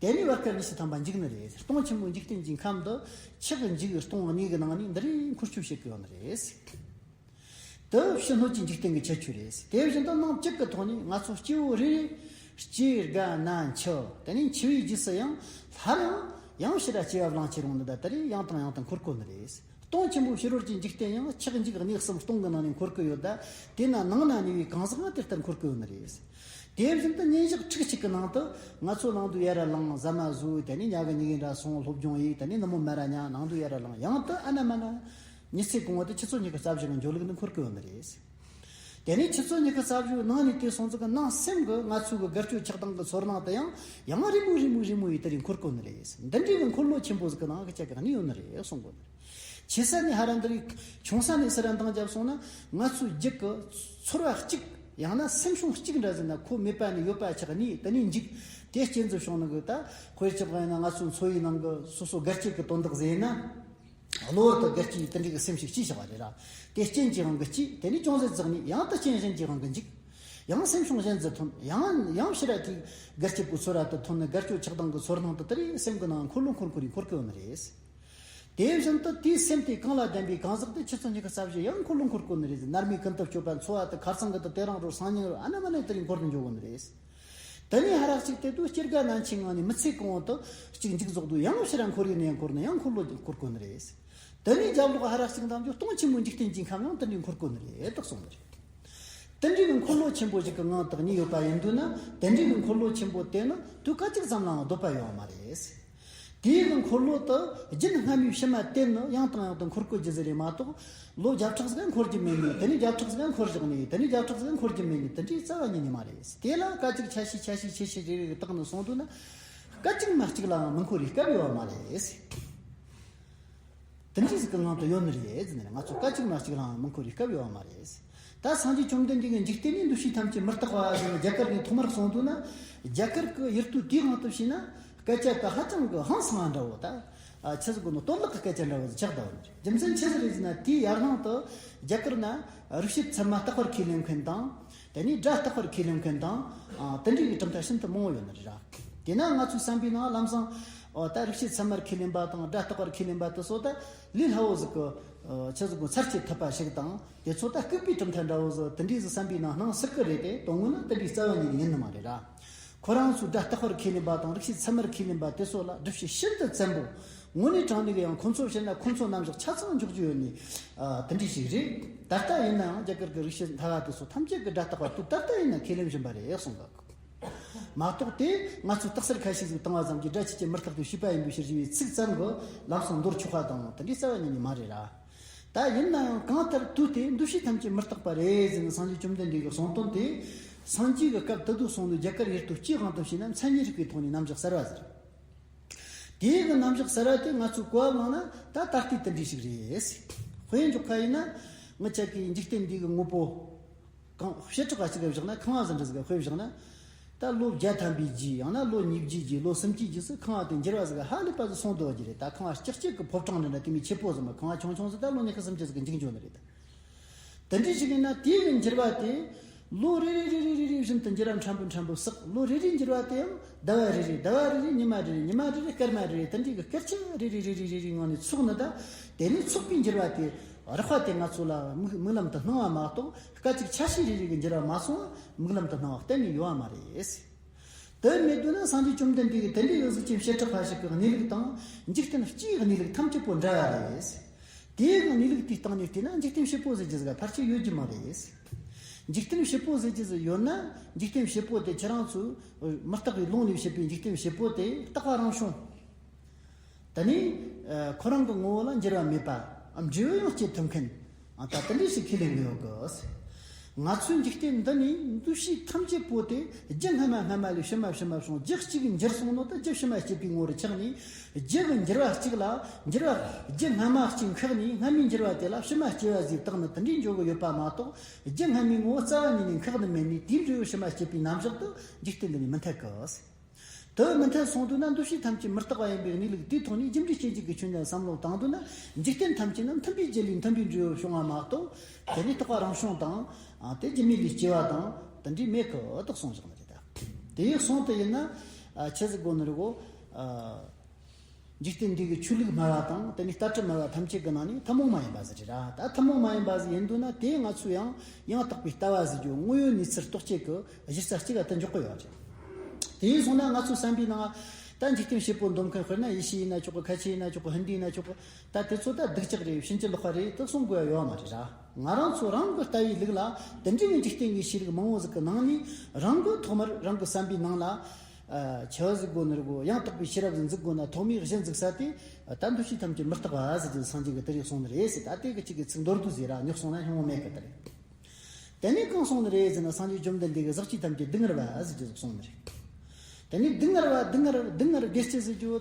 དེ་ནས་བར་སྐབས་ཉི་ཤུ་ཐམ་པ་འཇིག་ནི་རེད། སྟོང་ཆེན་པོའི་འཇིག་རྟེན་གྱི་ཁམས་འདི་ཆགས་འཇིག་སྟོང་གནས་ཀྱི་ནང་ནས་འདི་རིགས་འཁོར་སྐྱོད་བྱེད་ཀྱི་ཡོད་ནི་རེད། དེ་ཕྱི་སྣོད་ཀྱི་འཇིག་རྟེན་གྱི་ཁྱད་ཆོས་རེད། དེ་བཞིན་དུ་ནང་བཅུད་ཀྱི་ཐོག་ནས་ང་ཚོ་སྐྱེ་བོ་རེ་རེ་སྐྱེ་རྒ་ན་འཆི། དེ་ནས་འཆི་བའི་རྗེས་སུ་ཡང་སླར་ཡང་ཡང་ཕྱིར་སྐྱེ་བ་བླངས་ཀྱི་རུང་ནི་ད་དེ་རེ་ཡང་དང་ཡང་དུ་འཁོར་གོ་ནི་རེད། སྟོང་ཆེན་པོའི་ཕྱི་རོལ་གྱི་འཇིག་རྟེན་ཡང་ཆགས་འཇིག་གནས་གསུམ་སྟོང་གི་ནང་ནས་འཁོར་གི་ཡོད་ད། དེ་ན་ནང་ན་གནས་པའི་གང་ཟག་ཡང་དེ་ལྟར་འཁོར་གི་ཡོད་ནི་རེད། དེ་བཞིན་དུ་ཉིན་ཞག་ཁྲི་གཅིག་གི་ནང་དུ་ང་ཚོ་ནང་དུ་ཡར་ལངས་ཟ་མ་ཟོས། དེ་ནས་ཉལ་གི་ཉལ་གི་འདྲ་སོང་སློབ་སྦྱོང་ཡས། དེ་ནས་ནུབ་མོ་མར་ཉལ་ནང་དུ་ཡར་ལངས་ཡང་དུ་ཨ་ན་མ་ན། ཉི་ཚེ་གང་བོ་དེ་ཆུ་ཚོད་ཉི་ཤུ་རྩ་བཞི་གི་འཇོ་ལུགས་ནི་འཁོར་གི་ཡོད་ནི་རེད། དེ་ནས་ཆུ་ཚོད་ཉི་ཤུ་རྩ་བཞི་ནང་ནས་དེ་སོང་ཙི་གི་ནང་སེམས་གི་ང་ཚོའི་གི་དགའ་སྐྱོ་ཆགས་སྡང་གི་ཚོར་སྣང་དེ་ཡང་ཡང་རིང་མོ་རིང་མོ་རིང་མོ་ཡི་དེ་རིང་འཁོར་གོ་ནི་རེད། འདི་འདྲའི་གི་འཁོར་ལོ་ཆེན་པོ་ཟིག་གི་ནང་གི་ཅག་གི་གནས་ཡོད་ནི་རེད་གསུང་གོ་ནི་རེད། ཆེ་ས་ནས་ཧ་ར་འདི་རིགས་ཆུང་ས་ནས་སི་ར་འདང་བརྒྱབ་སོང་ན་ང་ཚོའི་རྒྱུད་གི་ཚོར་བ་གཅིག་ཡང་ན་སེམས་བྱུང་གཅིག་འདྲ་ཟིན་ན་ཁོ་མེད་པ་ནས་ཡོད་པ་ཆགས་ནས་དེ་ནས་འཇིག་དེ་རྐྱེན་ཙི་བྱུང་ནི་གི་ད་དཔེར་ཆ་བཞག་ན་ང་ཚོའི་འཚོ་བའི་ནང་གི་སོ་སོ་དགའ་སྐྱིད་གི་དོན་དག་ཟེར་ན། གློ་བུར་དུ་དགའ་སྐྱིད་དེ་འདྲའི་གི་སེམས་ཤིག་སྐྱེས་བཞག་པ་རེད་ར། དེ་རྐྱེན་གྱིས་དབང་གི་སྐྱིད་དེ་ནས་ཅུང་ཟད་ཙག་ནས་ཡང་དུ་རྐྱེན་གཞན་གྱིས་དབང་གི་འཇིག་ཡང་སེམས་བྱུང་གཞན་ཟིག་ཐོན། ཡང་ཡང་ཕྱིར་ར་དེའི་དགའ་སྐྱིད་ཀྱི་ཚོར་བ་དེ་ཐོན་ནས་དགའ་སྐྱོ་ཆགས་སྡང་གི་ཚོར་སྣང་དེ་དེ་རེ་སེམས་ཀྱི་ནང་འཁོར་ལོ་འཁོར་འཁོར་རེ་འཁོར་གི་ཡོད་ནི་རེད། དེ་བཞིན་དུ་དེའི་སེམས་དེ་གང་ལ་ལྡན་པའི་གང་ཟག་དེ་ཆུ་ཚོད་ཉི་ཤུ་རྩ་བཞི་ཡང་འཁོར་ལོ་འཁོར་གི་ཡོད་ནི་རེད། ནར་མའི་ཀུན་ཏུ་སྤྱོད་པ་འཚོ་བ་དེ་ཁ་སང་གི་དེ་དེ་རིང་རོ་སང་ཉིན་རོ་ཨ་ན་མ་ན་དེ་རིང་འཁོར་དུ་འཇོག་གི་ཡོད་ནི་རེད། དེ་ནས་ཧ་རག་ཅིག་དེ་དུས་སྐྱེ་རྒ་ན་འཆིའི་ངང་ནས་མི་ཚེ་གང་བོ་དུ་གཅིག་འཇིག་ཟོག་དུས་ཡང་ཕྱིར་འཁོར་ཡུན་ནས་འཁོར་ནས་ཡང་འཁོར་ལོ་འཁོར་དགོས་ནི་རེད། དེ་ནས་རྒྱབ་ལོག་ཧ་རག་ཅིག་འདམ་རྒྱུ་སྟོང་ཆེན་མོའི་འཇིག་རྟེན་གྱི་ཁམས་ཡང་དེ་འདྲའི་འཁོར་དགོས་ནི་རེད་དག་གསུངས་ནི་རེད། དེ་འདྲའི་གི་འཁོར་ལོ་ཆེན་པོ་ཞིག་གི་ངང་དུ་གནས་ཡོད་པ་ཡིན་དུས་ན་དེ་འདྲའི་གི་འཁོར་ལོ་ཆེན་པོ་དེ་ནི་དུས་སྐད་ཅིག་ཙམ་ལའང་སྡོད་པ་ཡོད་མ་རེད། དེའི་གི་འཁོར་ལོ་དུ་རྒྱུན་སྔ་མའི་ཕྱི་མ་དེ་ནི་ཡང་དང་ཡང་དུ་འཁོར་དགོས་རྒྱུ་ཟིག་རེད་མ་གཏོགས། ལོ་བརྒྱ་ཕྲག་ཟིག་འཁོར་རྒྱུ་མེད་ནི། དེ་ནས་བརྒྱ་ཕྲག་ཟིག་འཁོར་བཞག་ནི། དེ་ནས་བརྒྱ་ཕྲག་ཟིག་འཁོར་རྒྱུ་མེད་ནི། དེ་འདྲའི་རྩ་བ་ཉིད་ནས་མ་རེད། དེ་ལ་སྐད་ཅིག་ཆ་ཤས་ཆ་ཤས་ཆ་ཤས་རེ་རེ་བརྟག་ནས་སོང་དུས་ན། སྐད་ཅིག་མ་གཅིག་ལའང་མི་འཁོར་བའི་སྐབས་ཡོད་མ་རེད། དེ་འདྲའི་ཟིག་གི་ངང་དུ་ཡོད་ནི་རེད་ཟེར་ནས་ང་ཚོ་སྐད་ཅིག་མ་གཅིག་ལའང་མི་འཁོར་བའི་སྐབས་ཡོད་མ་རེད། ད་སངས་རྒྱས་བཅོམ་ལྡན་འདས་ཀྱིས་འཇིག་རྟེན་ནི་འདུ་ཤེས་ཐམས་ཅད་མི་རྟག་པ་ཟེར་ནས་རྒྱ་གར་ནས་ཐོག་མར་གསུངས་དུས་ན། རྒྱ་གར་གྱི་ཡུལ་དུས་དེའི་དབང་དུ་བྱས་ན། སྐད་ཆ་དེ་ཧ་ཅང་གི་ཧང་སང་བ་འདྲ་བོ་ད། ཨ། ཆི་ཟིག་གོ་ནོ་གཏོར་བརླག་གི་སྐད་ཆ་འདྲ་བོ་ཆགས་བསྡད་པ་རེད། རྒྱུ་མཚན་ཆི་ཟིག་རེད་ཟེར་ན། དེའི་ཡར་སྔོན་དུ་རྒྱ་གར་ན་རིག་བྱེད་ཚད་མ་རྟག་པར་ཁས་ལེན་མཁན་དང་། དེ་ནས་སྒྲ་རྟག་པར་ཁས་ལེན་མཁན་དང་། ཨ། དེ་འདྲའི་གི་གྲུབ་མཐའ་ཤིན་ཏུ་མང་བོ་ཡོད་ནི་རེད་ར། དེས་ན་ང་ཚོའི་བསམ་པའི་ནང་ལམ་སང་། ཨོ། ད་རིག་བྱེད་ཚད་མར་ཁས་ལེན་པ་དང་སྒྲ་རྟག་པར་ཁས་ལེན་པ་དེ་ཚོ་ད་ལས་སླ་བོ་ཟིག་གི། ཨ། ཆི་ཟིག་གོ་ཚར་གཅོད་ཐུབ་པ་ཞིག་དང་། དེ་ཚོ་ད་ལྐུགས་པའི་གྲུབ་མཐའ་འདྲ་བོ་ཟིག་དེ་འདྲའི་ཟིག་བསམ་པའི་ནང་སྣང་སྲིད་གི་རེད་དེ། དོན་དངོས་ན་དེ་འདྲའི་རྩ་བ་ཉིད་ནས་ཡིན་ནི་མ་རེད་ར། ཁོ་རང་ཚོས་སྒྲ་རྟག་པར་ཁས་ལེན་པ་དང་རིག་བྱེད་ཚད་མར་ཁས་ལེན་པ་དེ་ཚོ་ལ་སྒྲུབ་བྱེད་ཤིན་ཏུ་བཙན་པོ། དངོས་གནས་དྲང་གནས་ཀྱི་ཡང་ཁོ་ཚོ་བཤད་ན་ཁོ་ཚོ་རྣམ་གཞག་ཆ་ཚང་འཇོག་རྒྱུ་ཡོད་ནི། ཨ། དེ་འདྲ་ཞིག་རེད། ད་ལྟ་ཡིན་ནའང་རྒྱ་གར་གྱི་རིག་བྱེད་མཐའ་བ་དེ་ཚོ་ཐམས་ཅད་ཀྱིས་སྒྲ་རྟག་པ་དེ་ད་ལྟ་ཡིན་ན་ཁས་ལེན་བཞིན་པ་རེད་གསུངས་པ། མ་གཏོགས་དེ་ང་ཚོས་རྟགས་གསལ་ཁ་ཤས་ཤིག་བཏང་བ་ཙམ་གྱིས་སྒྲ་ཆོས་ཅན་མི་རྟག་ཏུ་ཤེས་པ་ཡིན་པའི་ཕྱིར་ཞེས་པའི་ཚིག་ཙམ་གྱིས་ལམ་སང་འདོར་ཆོག་པ་དང་དེ་འདྲའི་རྩ་བ་ཉིད་ནས་མ་རེད་ར། ད་ཡིན་ནའང་གང་ལྟར་དུས་དེ་འདུ་ཤེས་ཐམས་ཅད་མི་རྟག་པ་རེད་ཟེར་ནས་སངས་རྒྱས་བཅོམ་ལྡན་འདས་ཀྱི་གསུང་དོན་དེ། སངས་རྒྱས་ཀྱི་སྐབས་དེ་དུས་གསུངས་ནས་རྒྱ་གར་ཡུལ་དུ་སྤྱིའི་དབང་དུ་བྱས་ན་མཚན་ཉིད་རིག་པའི་ཐོག་ནས་རྣམ་གཞག་གསར་བ་ཟེར། དེའི་གི་རྣམ་གཞག་གསར་བ་དེ་ང་ཚོས་གོ་བ་བླངས་ན་ད་ད་ལྟའི་དེ་འདྲ་ཞིག་རེད། དཔེ་འཇོག་ཁ་ཡིན་ན། ང་ཅག་གིས་འཇིག་རྟེན་འདི་གི་དངོས་པོ། གང་བྱེ་བྲག་ག་ཅིག་ག་བཞག་ན། ཁང་བ་ཟིག་འདྲ་ཟིག་ག་དཔེ་བཞག་ན། ད་ལོ་བརྒྱ་ཐམ་པའི་རྗེས། ཡང་ན་ལོ་ཉིས་བརྒྱའི་རྗེས། ལོ་སུམ་ཅུའི་རྗེས་སུ་ཁང་བ་དེ་འགྱུར་བ་ཟིག་ཧ་ལས་པ་ཟིག་སོང་འདུག་རྒྱུ་རེད། ད་ཁང་བ་ལྕགས་ལྕགས་ཀྱི་ཕོ་བྲང་འདྲ་འདྲ་དེ་མོ་ཆེ་པོ་ཟིག་མ། ཁང་བ་ཆུང་ཆུང་ཟིག་ད་ལོ་ཉི་ཤུ་སུམ་ཅུ་ཟིག་གི་འཇིག་འགྱོ་ནི་རེད། ད་དེ་འདྲ་ཞིག་ཡིན་ན། དེ་གི་འགྱུར་བ་དེ་ལོ་རེ་རེ་རེ་རེ་བཞིན་དུ་འགྱུར་བ་ཕྲན་བུ་ཕྲན་བུ་བསགས། ལོ་རེ་རེའི་འགྱུར་བ་དེའང་ཟླ་བ་རེ་རེ། ཟླ་བ་རེ་རེ། ཉི་མ་རེ་རེ། ཉི་མ་རེ་རེ་སྐར་མ་རེ་རེ། དེ་འདྲའི་གི་སྐར་ཆ་རེ་རེ་རེ་རེ་རེ་རེའི་ངང་ནས་ཚོགས་ནི། ད་དེ་ནས་ཚོགས་པའི་འགྱུར་བ་དེ་རགས་པ་དེ་ང་ཚོ་ལ་མིག་མིག་ལམ་དུ་སྣང་བ་མ་གཏོགས། སྐད་ཅིག་ཆ་ཤས་རེ་རེ་གི་འགྱུར་བ་མ་སོང་བ་མིག་ལམ་དུ་སྣང་བ་གཏན་ནས་ཡོད་པ་མ་རེད། དེ་མེད་དུས་ན་སངས་རྒྱས་བཅོམ་ལྡན་འདས་ཀྱིས་དེ་འདྲའི་གཟུགས་ཅན་བྱེ་བྲག་པ་ཞིག་གི་གནས་ལུགས་དང་འཇིག་རྟེན་སྤྱིའི་གནས་ལུགས་ཐམས་ཅད་པོ་འདྲ་བ་རེད། དེའི་གནས་ལུགས་དེའི་སྟེང་ནས་བལྟས་ན། འཇིག་རྟེན་བྱེད་པོ་ཟེར་རྒྱུ་ཟིག་ཕལ་ཆེར་ཡོད་རྒྱུ་མ་རེད། འཇིག་རྟེན་བྱེད་པོ་ཟེར་རྒྱུ་ཟིག་ཡོད་ན། འཇིག་རྟེན་བྱེད་པོ་དེ་ཁྱེད་རང་ཚོས་མུ་སྟེགས་པའི་ལུང་ནས་བཤད་པའི་འཇིག་རྟེན་བྱེད་པོ་དེ་རྟག་པ་རང་བྱུང་། དེ་ནས་ཨ་ཁོ་རང་གི་ངོ་བོ་ལ་འགྱུར་བ་མེད་པ། ཨ་འབྲས་བུ་ཡང་སྐྱེད་ཐུབ་མཁན། ཨ་ད་དེ་འདྲ་ཞིག་ཁས་ལེན་གི་ཡོད་གི། ང་ཚོའི་འཇིག་རྟེན་འདི་ནས་འདུ་བྱེད་ཐམས་ཅད་པོ་དེ་རྒྱུ་སྔ་མ་སྔ་མ་ལས་ཕྱི་མ་ཕྱི་མ་བྱུང་། རྒྱུ་གཅིག་འགྱུར་སོང་ནོ་ད་རྒྱུ་ཕྱི་མ་སྐྱེད་པའི་ངོ་བོར་ཆགས་ནས། རྒྱུ་གི་འགྱུར་བ་གཅིག་ལ་འགྱུར་བ། རྒྱུ་སྔ་མ་གཅིག་འཁགས་ནས། སྔ་མའི་འགྱུར་བ་དེ་ལ་ཕྱི་མ་སྐྱེ་བ་ཟིག་བཏགས་ནས་དེ་འདྲའི་འགྱོ་གི་ཡོད་པ་མ་གཏོགས། རྒྱུ་སྔ་མའི་ངོ་བོ་རྩ་བ་ཉིད་ནས་འཁགས་ནི་མེད་ནས། དེའི་འབྲས་བུ་ཕྱི་མ་སྐྱེད་པའི་རྣམ་གཞག་ཏུ་འཇིག་རྟེན་འདི་ནས་མི་འཐད་གི། དེ་མི་འཐད་སོང་དུས་ན། འདུ་བྱེད་ཐམས་ཅད་མུ་སྟེགས་པ་ཡིན་པའི་གནས་ལུགས་དེའི་ཐོག་ནས། རྒྱུ་འབྲས་སྐྱེ་འཇིག་གི་ཆོས་ཉིད་བསམ་བློ་བཏང་དུས་ན། འཇིག་རྟེན་ཐམས་ཅད་ནི་མཐུན་པའི་རྒྱུ་ལས་མཐུན་པའི་འབྲས་བུ་བྱུང་བ་མ་གཏོགས། དེ་ནས་རྟག་པ་རང་བྱུང་དང་། ཨ་དེ་རྒྱུ་མེད་ལས་སྐྱེ་བ་དང་དེ་འདྲའི་མེད་གི་དག་གསུངས་བཞག་ནི་རེད་ད། དེ་ཡི་གསུང་དུ་ཡིན་ན། ཨ་ཆི་ཟིག་དགོས་ནི་རེད་གོ། ཨ་འཇིག་རྟེན་འདི་གི་ཆོས་ལུགས་སྨྲ་བ་དང་། དེ་ནས་ལྟ་གྲུབ་སྨྲ་བ་ཐམས་ཅད་ཀྱི་ནང་ནས་ཐུན་མོང་མ་ཡིན་པ་ཟིག་རེད་ར། ད་ཐུན་མོང་མ་ཡིན་པ་ཟིག་ཡིན་དུས་ན། དེ་ང་ཚོས་ཡང་ཡང་དག་པའི་ལྟ་བ་ཟེར་རྒྱུ། དངོས་ཡོད་གནས་ཚུལ་རྟོག་བཅས་ཀྱི་གཞི་རྩ་གཅིག་ག་དུ་འཇོག་གི་ཡོད་རེད། དེ་ཡིན་སོང་ན་ང་ཚོའི་བསམ་པའི་ནང་ད་འཇིག་རྟེན་བྱེད་པོ་འདོམས་མཁན། དཔེར་ན་ཡེ་ཤུ་ཡིན་ན་ཆོག་གི། ཁ་ཆེ་ཡིན་ན་ཆོག་གི། ཧིན་དི་ཡིན་ན་ཆོག་གི། ད་དེ་ཚོ་ད་སྡུག་ཅག་རེད། ཕྱིན་ཅི་ལོག་པ་རེད། དེ་གསུང་དགོས་ཡ་ཡོད་མ་རེད་ར། ང་རང་ཚོ་རང་གི་ལྟ་བའི་ལུགས་ལ། དེ་འདྲའི་གི་འཇིག་རྟེན་གྱི་ཤེས་རིག་མང་བོ་ཟིག་གི་ནང་ནས། རང་གི་ཐོག་མར་རང་གི་བསམ་པའི་ནང་ལ། ཨ་ཆི་བ་ཟིག་དགོས་ནི་རེད་གོ། ཡང་དག་པའི་ཤེས་རབ་ཟིག་འཛུགས་དགོས་ན། ཐོག་མའི་གཞི་འཛུགས་ས་དེ། ད་འདུ་བྱེད་ཐམས་ཅད་མུ་སྟེགས་པ་ཟེར་རྒྱུ་སངས་རྒྱས་ཀྱིས་དེ་རིགས་གསུངས་ནི་རེད་ཟེར། ད་དེ་གི་གཅིག་གི་ཚིག་མདོར་བསྡུས་ཟིག་ར་ཉོག་སོང་ན་སྙིང་བོ་མེད་གི། དེ་རེད། དེ་ནས་གང་གསུངས་ནི་རེད་ཟེར་ན། སངས་རྒྱས་བཅོམ་ལྡན་འདས་ཀྱིས་ཟག་བཅས་ཐམས་ཅད་སྡུག་བསྔལ་བ་ཟེར་རྒྱུ་ཟིག་གསུངས་ནི་རེད། དེ་ནས་སྡུག་བསྔལ་བ། སྡུག་བསྔལ། སྡུག་བསྔལ་བདེ་སྐྱིད་ཟེར་རྒྱུ་བོ་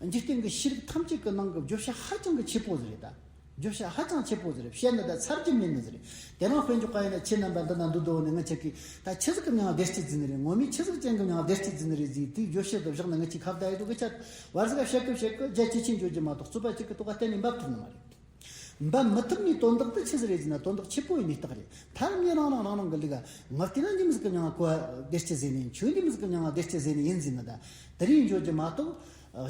དེ། འཇིག་རྟེན་གྱི་ཤེས་རིག་ཐམས་ཅད་ཀྱི་ནང་གི་བརྗོད་བྱ་ཧ་ཅང་གི་ཆེ་པོ་ཟིག་རེད་ད། བརྗོད་བྱ་ཧ་ཅང་ཆེ་པོ་ཟིག་རེད། བཤད་ན་ད་ཚར་རྒྱུ་མེད་ནི་ཟིག་རེད། དེ་རིང་དཔེ་འཇོག་པ་ཡིན་ན། ཁྱེད་རྣམ་པ་འདི་ན་འདུག་དོ་ནི་ང་ཆ་གི་ད་ཆི་ཟིག་གི་མྱིང་བདེ་སྐྱིད་ཟེར་ནི་རེད། ངོ་མས་ཆི་ཟིག་ཅན་གི་མྱིང་བདེ་སྐྱིད་ཟེར་ནི་རེད་ཟེར། དེའི་བརྗོད་བྱ་དེ་བཞག་ན། ང་ཆི་ཁ་བརྡ་ཡི་དུ་གི་ཆ་བར་ཟིག་བཤད་གི་བཤད་གི། རྒྱ་ཆེ་ཆེ་འཇོག་རྒྱུ་མ་གཏོགས། རྩོད་པ་གཅིག་གི་ཐོག་ག་གཏན་ནས་འབབ་ཐུབ་ནི་མ་རེད། འབབ་མི་ཐུབ་ནི་དོན་དག་དེ་ཆི་ཟིག་རེད་ཟེར་ན། དོན་དག་ཆེ་པོ་ཡིན་ནི་རྟགས་རེད། མཐར་མྱི་རང་རང་རང་རང་གི་ལུགས་ང་བལྟས་ན་འདི་མོ་ཟིག་གི་མྱིང་ང་བདེ་སྐྱིད་ཟེར་ནི་ཡིན། ཁྱོད་འདི་མོ་ཟིག་གི་མྱིང་ང་བདེ་སྐྱིད་ཟེར་ནི་ཡིན་ཟེར་ན། ད་དེ་རིགས་འཇོག་རྒྱུ་མ་གཏོགས་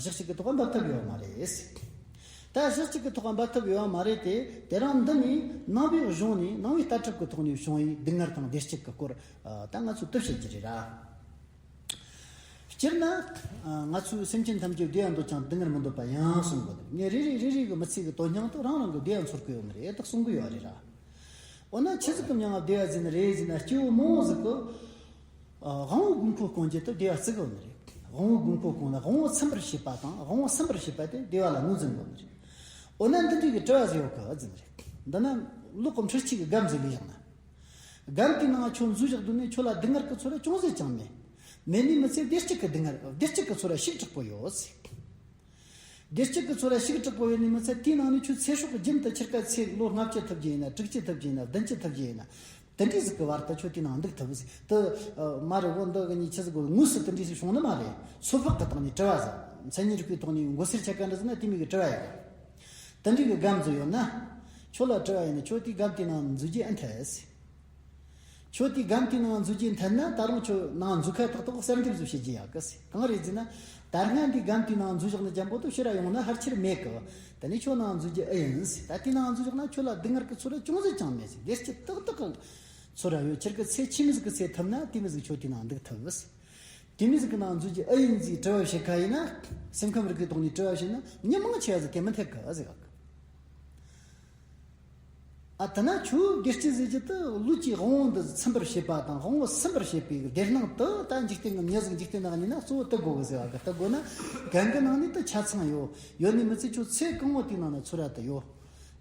གཞི་གཅིག་གི་ཐོག་འབབ་ཐབས་ཡོད་མ་རེད། ད་གཞི་གཅིག་གི་ཐོག་འབབ་ཐབས་ཡོད་མ་རེད་དེ། དེ་རིང་འདི་ནས་ནང་པའི་གཞུང་ནས། ནང་པའི་ལྟ་གྲུབ་ཀྱི་ཐོག་ནས་བྱུང་བའི་སྡུག་བསྔལ་དང་བདེ་སྐྱིད་ཀྱི་སྐོར་ད་ང་ཚོས་དེ་བཤད་རྒྱུ་རེད་ར། སྤྱིར་ན་ང་ཚོས་སེམས་ཅན་ཐམས་ཅད་བདེ་བ་འདོད་ཀྱང་སྡུག་བསྔལ་མི་འདོད་པ་ཡིན་གསུང་གི་ཡོད། ངས་རེ་རེ་རེ་རེ་གི་མི་ཚེ་གི་དོན་སྙིང་དུ་རང་རང་གི་བདེ་བ་འཚོལ་གི་ཡོད་ནི་རེད་དག་གསུང་གི་ཡོད་རེད་ར། འོ་ན་ཆི་ཟིག་གི་མྱིང་ང་བདེ་བ་ཟེར་ནི་རེད་ཟེར་ན། སྐྱེ་བོ་མང་བོ་ཟིག་གིས་དབང་པོའི་དགོས་མཁོ་སྐོང་རྒྱུ་དེ་བདེ་བ་བརྩི་གི་ཡོད་ནི་རེད། དབང་པོའི་དགོས་མཁོ་སྐོང་ན་དབང་པོ་ཚིམ་པར་བྱེད་པ་དང་། དབང་པོ་ཟིན་པར་བྱེད་པ་དེ་བདེ་བ་ལ་ངོས་འཛིན་གི་ཡོད་ནི་རེད། འོ་ན་འདི་འདྲའི་གི་དྲི་བ་ཟིག་ཡོད་གི་ཟེར་ནི་རེད། འདི་ན་གློག་གི་འཕྲུལ་ཆས་གི་སྒམ་ཟིག་ལས་བཞག་ན། སྒམ་དེའི་ནང་ཁྱོད་འཛུལ་བཞག་དུས་ནས་ཁྱོད་ལ་སྡུག་བསྔལ་གི་ཚོར་བ་ཅུང་ཟད་ཀྱང་མེད། མེད་ནི་མི་ཚད་བདེ་སྐྱིད་ཀྱི་སྡུག་བསྔལ། བདེ་སྐྱིད་ཀྱི་ཚོར་བ་ཞེ་དྲག་པོ་ཡོད་ཟེར། བདེ་སྐྱིད་ཀྱི་ཚོར་བ་ཞེ་དྲག་པོ་ཡོད་ནི་མི་ཚད། དེའི་ནང་ནས་ཁྱོད་ཚེ་སྲོག་རྒྱུན་དུ་ཁྱེར་ཁ་ཚེ་ལོ་ལྔ་བཅུ་ཐུབ་རྒྱུ་ཡིན་ན། དྲུག་ཅུ་ཐུབ་རྒྱུ་ཡིན་ན། བདུན་ཅུ་ཐུབ་རྒྱུ་ཡིན་ན། དེ་འདྲའི་ཟིག་གི་བར་དུ་ཁྱོད་དེའི་ནང་འདུག་ཐུབ་ཟེར། དེ་མ་རེད་བོ། འདི་གི་ཉིད་ཆི་ཟིག་གོ། དངོས་སུ་དེ་འདྲའི་ཟིག་བྱུང་ནི་མ་རེད། སོ་ཕག་གི་སྟེང་ནས་དྲི་བ་ཟིག་མཚན་ཉིད་རིག་པའི་ཐོག་ནས་མགོ་སེར་ཆ་ག་འདྲ་ཟིག་ན་དེ་མོ་གི་དྲི་བ་ཡོད། དེ་འདྲའི་གི་སྒམ་ཟིག་ཡོད་ན། ཁྱོད་ལ་དྲི་བ་ཡིན་ན། ཁྱོད་དེའི་སྒམ་དེའི་ནང་འཛུལ་རྒྱུ་ཨེ་འཐད་ཟེར། ཁྱོད་དེའི་སྒམ་དེའི་ནང་འཛུལ་རྒྱུ་འཐད་ན། ད་རུང་ཁྱོད་ནང་འཛུལ་ཁ་ཏག་ཏག་གསར་འདེབས་ཟིག་བྱེད་རྒྱུ་ཡོད་གི་ཟེར། གང་རེད་ཟེར་ན། ད་སྔ་འདིའི་སྒམ་དེའི་ནང་འཛུལ་བཞག་ནི་འཇམ་པོ་དེ་ཕྱིར་ར་ཡོང་ན་ཕལ་ཆེར་མེད་གི། དེ་ནས་ཁྱོད་ནང་འཛུལ་རྒྱུ་ཨེ་ཡིན་ཟེར། ད་དེའི་ནང་འཛུལ་བཞག་ན་ཁྱོད་ལ་སྡུག་བསྔལ་གི་ཚོར་བ་ཅུང་ཟད་ཀྱང་མེད་ཟེར། བདེ་སྐྱིད་ཏག་ཏག་གི་ཚོར་བ་ཡོད། ཁྱེད་ཀྱི་ཚེ་ཕྱི་མི་ཟིག་གི་ཚེ་ཐུབ་ན། དེ་མི་ཟིག་ཁྱོད་དེའི་ནང་འདུག་ཐུབ་ཟེར། དེ་མི་ཟིག་གི་ནང་འཛུལ་རྒྱུ་ཨེ་ཡིན་ཟེར་དྲི་བ་བྱེད་ཁ་ཡིན་ན། སེམས་ཁམས་རིག་པའི་ཐོག་ནས་དྲི་བ་བྱེད་ན། མྱི་མང་ཆེ་བ་ཟིག་དེ་མི་འཐད་གི་ཟེར་གི། ཨ་དེ་ན་ཁྱོད་བདེ་སྐྱིད་ཟེར་རྒྱུ་དེ་ལུས་ཀྱི་དབང་པོ་འདི་ཚིམ་པར་བྱེད་པ་དང་། དབང་པོ་ཟིན་པར་བྱེད་པའི་བདེ་སྣང་དེ། ད་འཇིག་རྟེན་གྱི་མྱི་ཟིག་འཇིག་རྟེན་ནང་ནས་ན་གཙོ་བོ་དེ་དགོས་གི་ཟེར་བ་གི། དེ་དགོས་ན་གན་གི་ནང་ནས་དེ་ཆ་ཚང་ཡོད། ཡོད་ནི་མི་ཚད་ཁྱོད་ཚེ་གང་བོ་དེའི་ནང་ན་ཚོར་བ་དེ་ཡོད།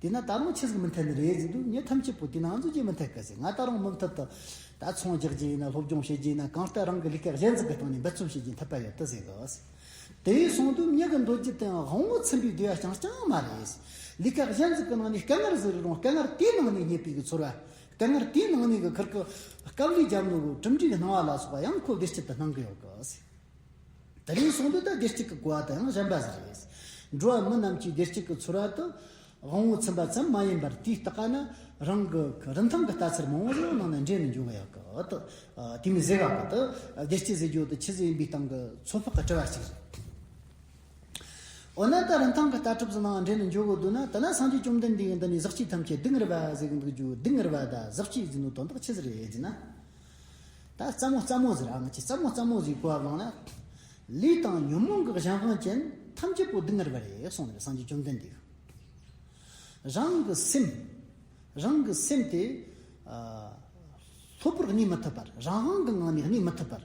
དེས་ན་ད་རུང་ཆི་ཟིག་མི་འཐད་ནི་རེད་ཟེར་དུས། མྱི་ཐམས་ཅད་པོ་དེའི་ནང་འཛུལ་རྒྱུ་མི་འཐད་གི་ཟེར། ང་ད་རུང་མུ་མཐུད་དུ་ད་ཚོང་རྒྱག་རྒྱུ་ཡིན་ན། སློབ་སྦྱོང་བྱེད་རྒྱུ་ཡིན་ན། གང་ལྟར་རང་གི་ལས་ཀ་གཞན་ཟིག་གི་སྟེང་ནས་འབད་བརྩོན་བྱེད་རྒྱུ་འཐད་པ་ཡོད་དེ་ཟེར་གི་ཟེར། དེ་ཡིན་སོང་དུས་མྱི་གི་འདོད་རྒྱུ་དེའང་དབང་པོ་ཚིམ་པའི་བདེ་བ་རྐྱང་རྐྱང་མ་རེད། ལས་ཀ་གཞན་ཟིག་གི་ནང་ནས་དཀའ་ངལ་ཟིག་རེད་རུང་། དཀའ་ངལ་དེའི་ནང་ནས་རྙེད་པའི་གི་ཚོར་བ། དཀའ་ངལ་དེའི་ནང་ནས་གི་ཁིར་གི་དཀའ་ལས་བརྒྱབ་ནོ་གི་གྲུབ་འབྲས་སྣང་བ་ལ་སོགས་པ་ཡང་ཁོ་བདེ་སྐྱིད་དུ་སྣང་གི་ཡོད་གི། དེ་རིང་སོང་དུས་ད་བདེ་སྐྱིད་ཀྱི་གོ་བ་དེ་ཡང་གཞན་པ་ཟིག་རེད། འགྲོ་བ་མི་རྣམས་ཀྱི་བདེ་སྐྱིད་ཀྱི་ཚོར་བ་དེ་དབང་བོ་ཚིམ་པ་ཙམ་མ་ཡིན་པར། དེའི་ལྟག་ན་རང་གི་རིན་ཐང་གི་ལྟ་ཚུལ་མང་བོ་ཞིག་ནང་ནས་འདྲེས་ནས་འཇོག་གི་ཡོད་གི། དེ་མི་ཟེར་བ་གི་དེ་བདེ་སྐྱིད་ཟེར་རྒྱུ་དེ་ཆི་ཟིག་ཡིན་པའི་སྟེང་གི་ཚོད་དཔག་གི་དྲི་བ་ཞིག་རེད། འོ་ན་ད་རིན་ཐང་གི་ལྟ་གྲུབ་ཟིག་ནང་འདྲེས་ནས་འཇོག་དགོས་འདུག་ན། དེ་ན་སངས་རྒྱས་བཅོམ་ལྡན་འདས་ཀྱིས་འདི་ནས་ཟག་བཅས་ཐམས་ཅད་སྡུག་བསྔལ་བ་ཟེར་གི་འདུག་རྒྱུ། སྡུག་བསྔལ་བ་དང་ཟག་བཅས་ཟེར་ནོ་དོན་དག་ཆི་ཟིག་རེད་ཟེར་ན། ད་སླ་མོ་སླ་མོ་ཟིག་ར། ང་ཆེ་སླ་མོ་སླ་མོ་ཟིག་གོ་བ་བླངས་ན། ལས་དང་ཉོན་མོངས་ཀྱི་གཞན་དབང་ཅན་ཐམས་ཅད་པོ་སྡུག་བསྔལ་བ་རེད་གསུངས་ནས། སངས་རྒྱས་བཅོམ་ལྡན་འདས་ཀྱིས། རང་གི་སེམས། རང་གི་སེམས་དེ། ཨ། ལྷོད་པོར་གནས་མི་ཐུབ་པར། རང་དབང་གི་ངང་ནས་གནས་མི་ཐུབ་པར།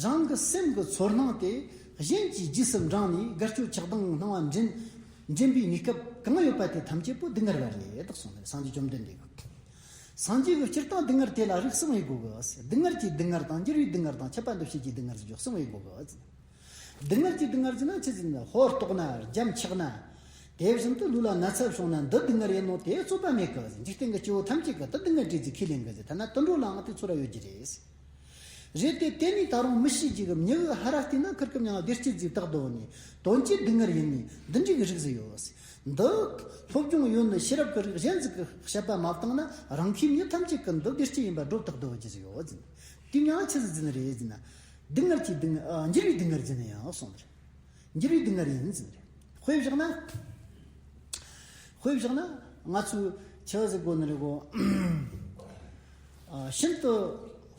རང་གི་སེམས་ཀྱི་ཚོར་སྣང་དེ་གཞན་གྱིས་རྗེས་སུ་འབྲངས་ནས་དགའ་སྐྱོ་ཆགས་སྡང་སྣང་བ་འདྲེན། འདྲེན་པའི་གནས་སྐབས་གང་ཡོད་པ་དེ་ཐམས་ཅད་པོ་སྡུག་བསྔལ་བ་རེད་དག་གསུངས་ནས། སངས་རྒྱས་བཅོམ་ལྡན་འདས་ཀྱིས། སངས་རྒྱས་ཀྱིས་སྤྱིར་བཏང་སྡུག་བསྔལ་དེ་ལ་རིགས་གསུམ་དབྱེ་དགོས་གི། སྡུག་བསྔལ་གྱི་སྡུག་བསྔལ་དང་། འགྱུར་བའི་སྡུག་བསྔལ་དང་། ཆད་པ་འདུ་བྱེད་ཀྱི་སྡུག་བསྔལ་ཟེར་རྒྱུ་གསུམ་དབྱེ་དགོས་གི། སྡུག་བསྔལ་གྱི་སྡུག་བསྔལ་ཟེར་ན་ཆི་ཟེར་ན། ཕོ་ལྟོགས་ན། རྒྱམ་ཆག་ན། དེ་བཞིན་དུ་ལུས་ལ་ན་ཚ་བྱུང་ན་འདི་སྡུག་བསྔལ་ཡིན་ནོ་དེ་རྩོད་པ་མེད་གི། འཇིག་རྟེན་གྱི་སྐྱེ་བོ་ཐམས་ཅད་ཀྱིས་དེ་སྡུག་བསྔལ་རེད་ཟེར་ཁས་ལེན་གི་ཟེར། ཐ་ན་དུད་འགྲོ་ལའང་དེ་ཚོར་བ་ཡོད་རྒྱུ་རེད། རེད་དེ། དེ་ནས་ད་རུང་མི་ཤེས་རྒྱུ་གི་མྱི་གི་ཕ་ར་བལྟས་ན་ཁིར་གི་མྱིང་བདེ་སྐྱིད་ཟེར་བཏགས་འདུག་ནི། དོན་གྱིས་སྡུག་བསྔལ་ཡིན་ནི་འདི་འདྲའི་གི་རིགས་ཟིག་ཡོད། འདི་སློབ་སྦྱོང་ཡོད་ནི་ཤེས་རབ་ཀྱི་རིགས་གཞན་ཟིག་གིས་དཔྱད་པ་མ་བཏང་ན། རང་གི་མྱི་ཐམས་ཅད་ཀྱིས་འདི་བདེ་སྐྱིད་ཡིན་པ་སྒྲོ་བཏགས་འདུག་རྒྱུ་ཟིག་ཡོད། དེ་མྱིང་ཆི་ཟིག་ཟེར་ནི་རེད་ཟེར་ན། སྡུག་བསྔལ་གྱི་སྡུག་བསྔལ། ཨ། འགྱུར་བའི་སྡུག་བསྔལ་ཟེར་ནི་ཡང་གསུངས་ནི་རེད། འགྱུར་བའི་སྡུག་བསྔལ་ཡིན་ཟེར་ནི་རེད། དཔེ་བཞག་ན། དཔེ་བཞག་ན་ང་ཚོས་ཆི་ཟིག་གོ་ནི་རེད་གོ། ཨ། ཤིན་ཏུ་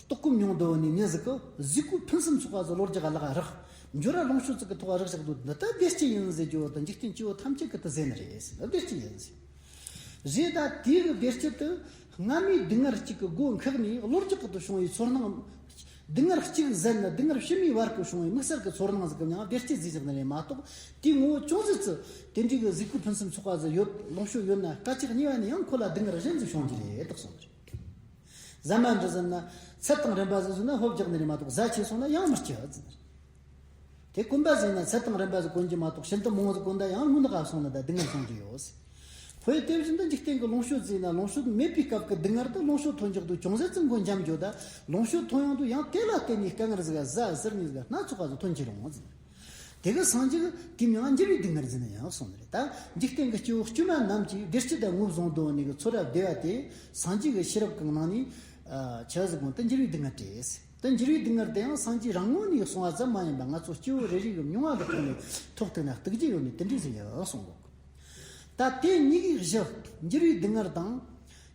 ལྟོགས་སྐོམ་མྱོང་འདོད་ནི་མྱི་ཟིག་གིས་ཟས་གོས་ཕུན་སུམ་ཚོགས་པ་ཟིག་གློ་རྒྱག་ག་ལག་རེག་འབྱོར་ར་ལོངས་སྤྱོད་ཅིག་གི་ཐོག་རེག་བཞག་འདུག་འདི་ལྟ་བདེ་སྐྱིད་ཡིན་ཟེར་རྒྱུ་དང་། འཇིག་རྟེན་སྐྱེ་བོ་ཐམས་ཅད་ཀྱིས་དེ་ཟེར་ནི་རེད། འདི་བདེ་སྐྱིད་ཡིན་ཟེར། རེད། ད་དེའི་གི་བདེ་སྐྱིད་དེ་སྔ་མའི་སྡུག་བསྔལ་གཅིག་གི་སྒོ་འཁེགས་ནས་གློ་རྒྱག་གི་དུ་བྱུང་བའི་ཚོར་སྣང་། སྡུག་བསྔལ་གཅིག་ཟད་ནས་སྡུག་བསྔལ་ཕྱི་མའི་བར་དུ་བྱུང་བའི་དམིགས་བསལ་གྱི་ཚོར་སྣང་ཟིག་གི་མྱིང་བདེ་སྐྱིད་ཟེར་བཞག་ནི་རེད་མ་གཏོགས། དེའི་ངོ་བོ་ཅུང་ཟད་ཙི་དེ་འདྲའི་གི་ཟས་གོས་ཕུན་སུམ་ཚོགས་པ་ཟིག་ཡོད། ལོངས་སྤྱོད་ཡོད་ན་སྐད་ཆ་གཉིས་པ་ནས་ཡང་ཁོ་ལ་སྡུག་བསྔལ་གཞན་ཟིག་བྱུང་རྒྱུ་རེད་དག་གསུངས་ནི་རེད། ཟ་མ་འདྲ་ཟིན་ན་ཚད་དང་རན་པ་ཟིག་ཟོས་ན་ལྷོད་རྒྱག་ནི་རེད་མ་གཏོགས། ཟ་ཆེ་སོང་ན་ཡང་མི་སྐྱིད་ཟེར་ནི་རེད། དེ་གོན་པ་ཟིན་ན་ཚད་དང་རན་པ་ཟིག་གོན་རྒྱུ་མ་གཏོགས། ཤིན་ཏུ་མང་བོ་ཟིག་གོན་ད་ཡང་ལུས་ནག་སོང་ན་ད་སྡུག་བསྔལ་བྱུང་རྒྱུ་ཡོད། དཔེ་དེ་བཞིན་དུ་འཇིག་རྟེན་གྱི་ལོངས་སྤྱོད་ཟེར་ན། ལོངས་སྤྱོད་མེད་པའི་སྐབས་ཀྱི་སྡུག་བསྔལ་དེ་ལོངས་སྤྱོད་ཐོན་འཇོག་དུས་ཅུང་ཟད་ཙམ་མགོ་འཇམ་འགྱོ། ད་ལོངས་སྤྱོད་ཐོན་ཡོང་དུས་ཡང་དེ་ལ་བརྟེན་ནས་དཀའ་ངལ་ཟིག་ག་ཟ་ཟུར་གཉིས་ཟིག་ག་སྣ་ཚོགས་པ་ཟིག་ཐོན་གྱི་རུང་ཟེར། དེ་གི་སངས་རྒྱས་ཀྱིས་དེའི་མྱིང་འགྱུར་བའི་སྡུག་བསྔལ་ཟེར་ནི་ཡང་གསུངས་ནི་རེད། ད་འཇིག་རྟེན་གྱི་སྐྱེ་བོ་དཀྱུས་མ་རྣམས་ཀྱིས་བདེ་སྐྱིད་དང་ངོ་བཟུང་འདོད་ནི་གི་ཚོར་བ་བདེ་བ་དེ་སངས་རྒྱས་ཀྱི་ཤེས་རབ་ཀྱི་ངང་ནས། ཨ། ཆི་ཟིག་གོང་དུ་འགྱུར་བའི་སྡུག་བསྔལ་རེད། དེ་འགྱུར་བའི་སྡུག་བསྔལ་དེ་ཡང་སངས་རྒྱས་རང་ངོས་ནས་གསུངས་པ་ཙམ་མ་ཡིན་པར། ང་ཚོ་སྐྱེ་བོ་རེ་རེ་གི་མྱོང་བ་གི་ཐོག་ནས་ཐོགས་ཐུབ་ན་སྡུག་རྒྱུ་ཡོད་ནི་དེ་འདྲ་ཟིག་ཡིན་གསུང་གོ། ད་དེ་གཉིས་ཀའི་གཞི། འགྱུར་བའི་སྡུག་བསྔལ་དང་།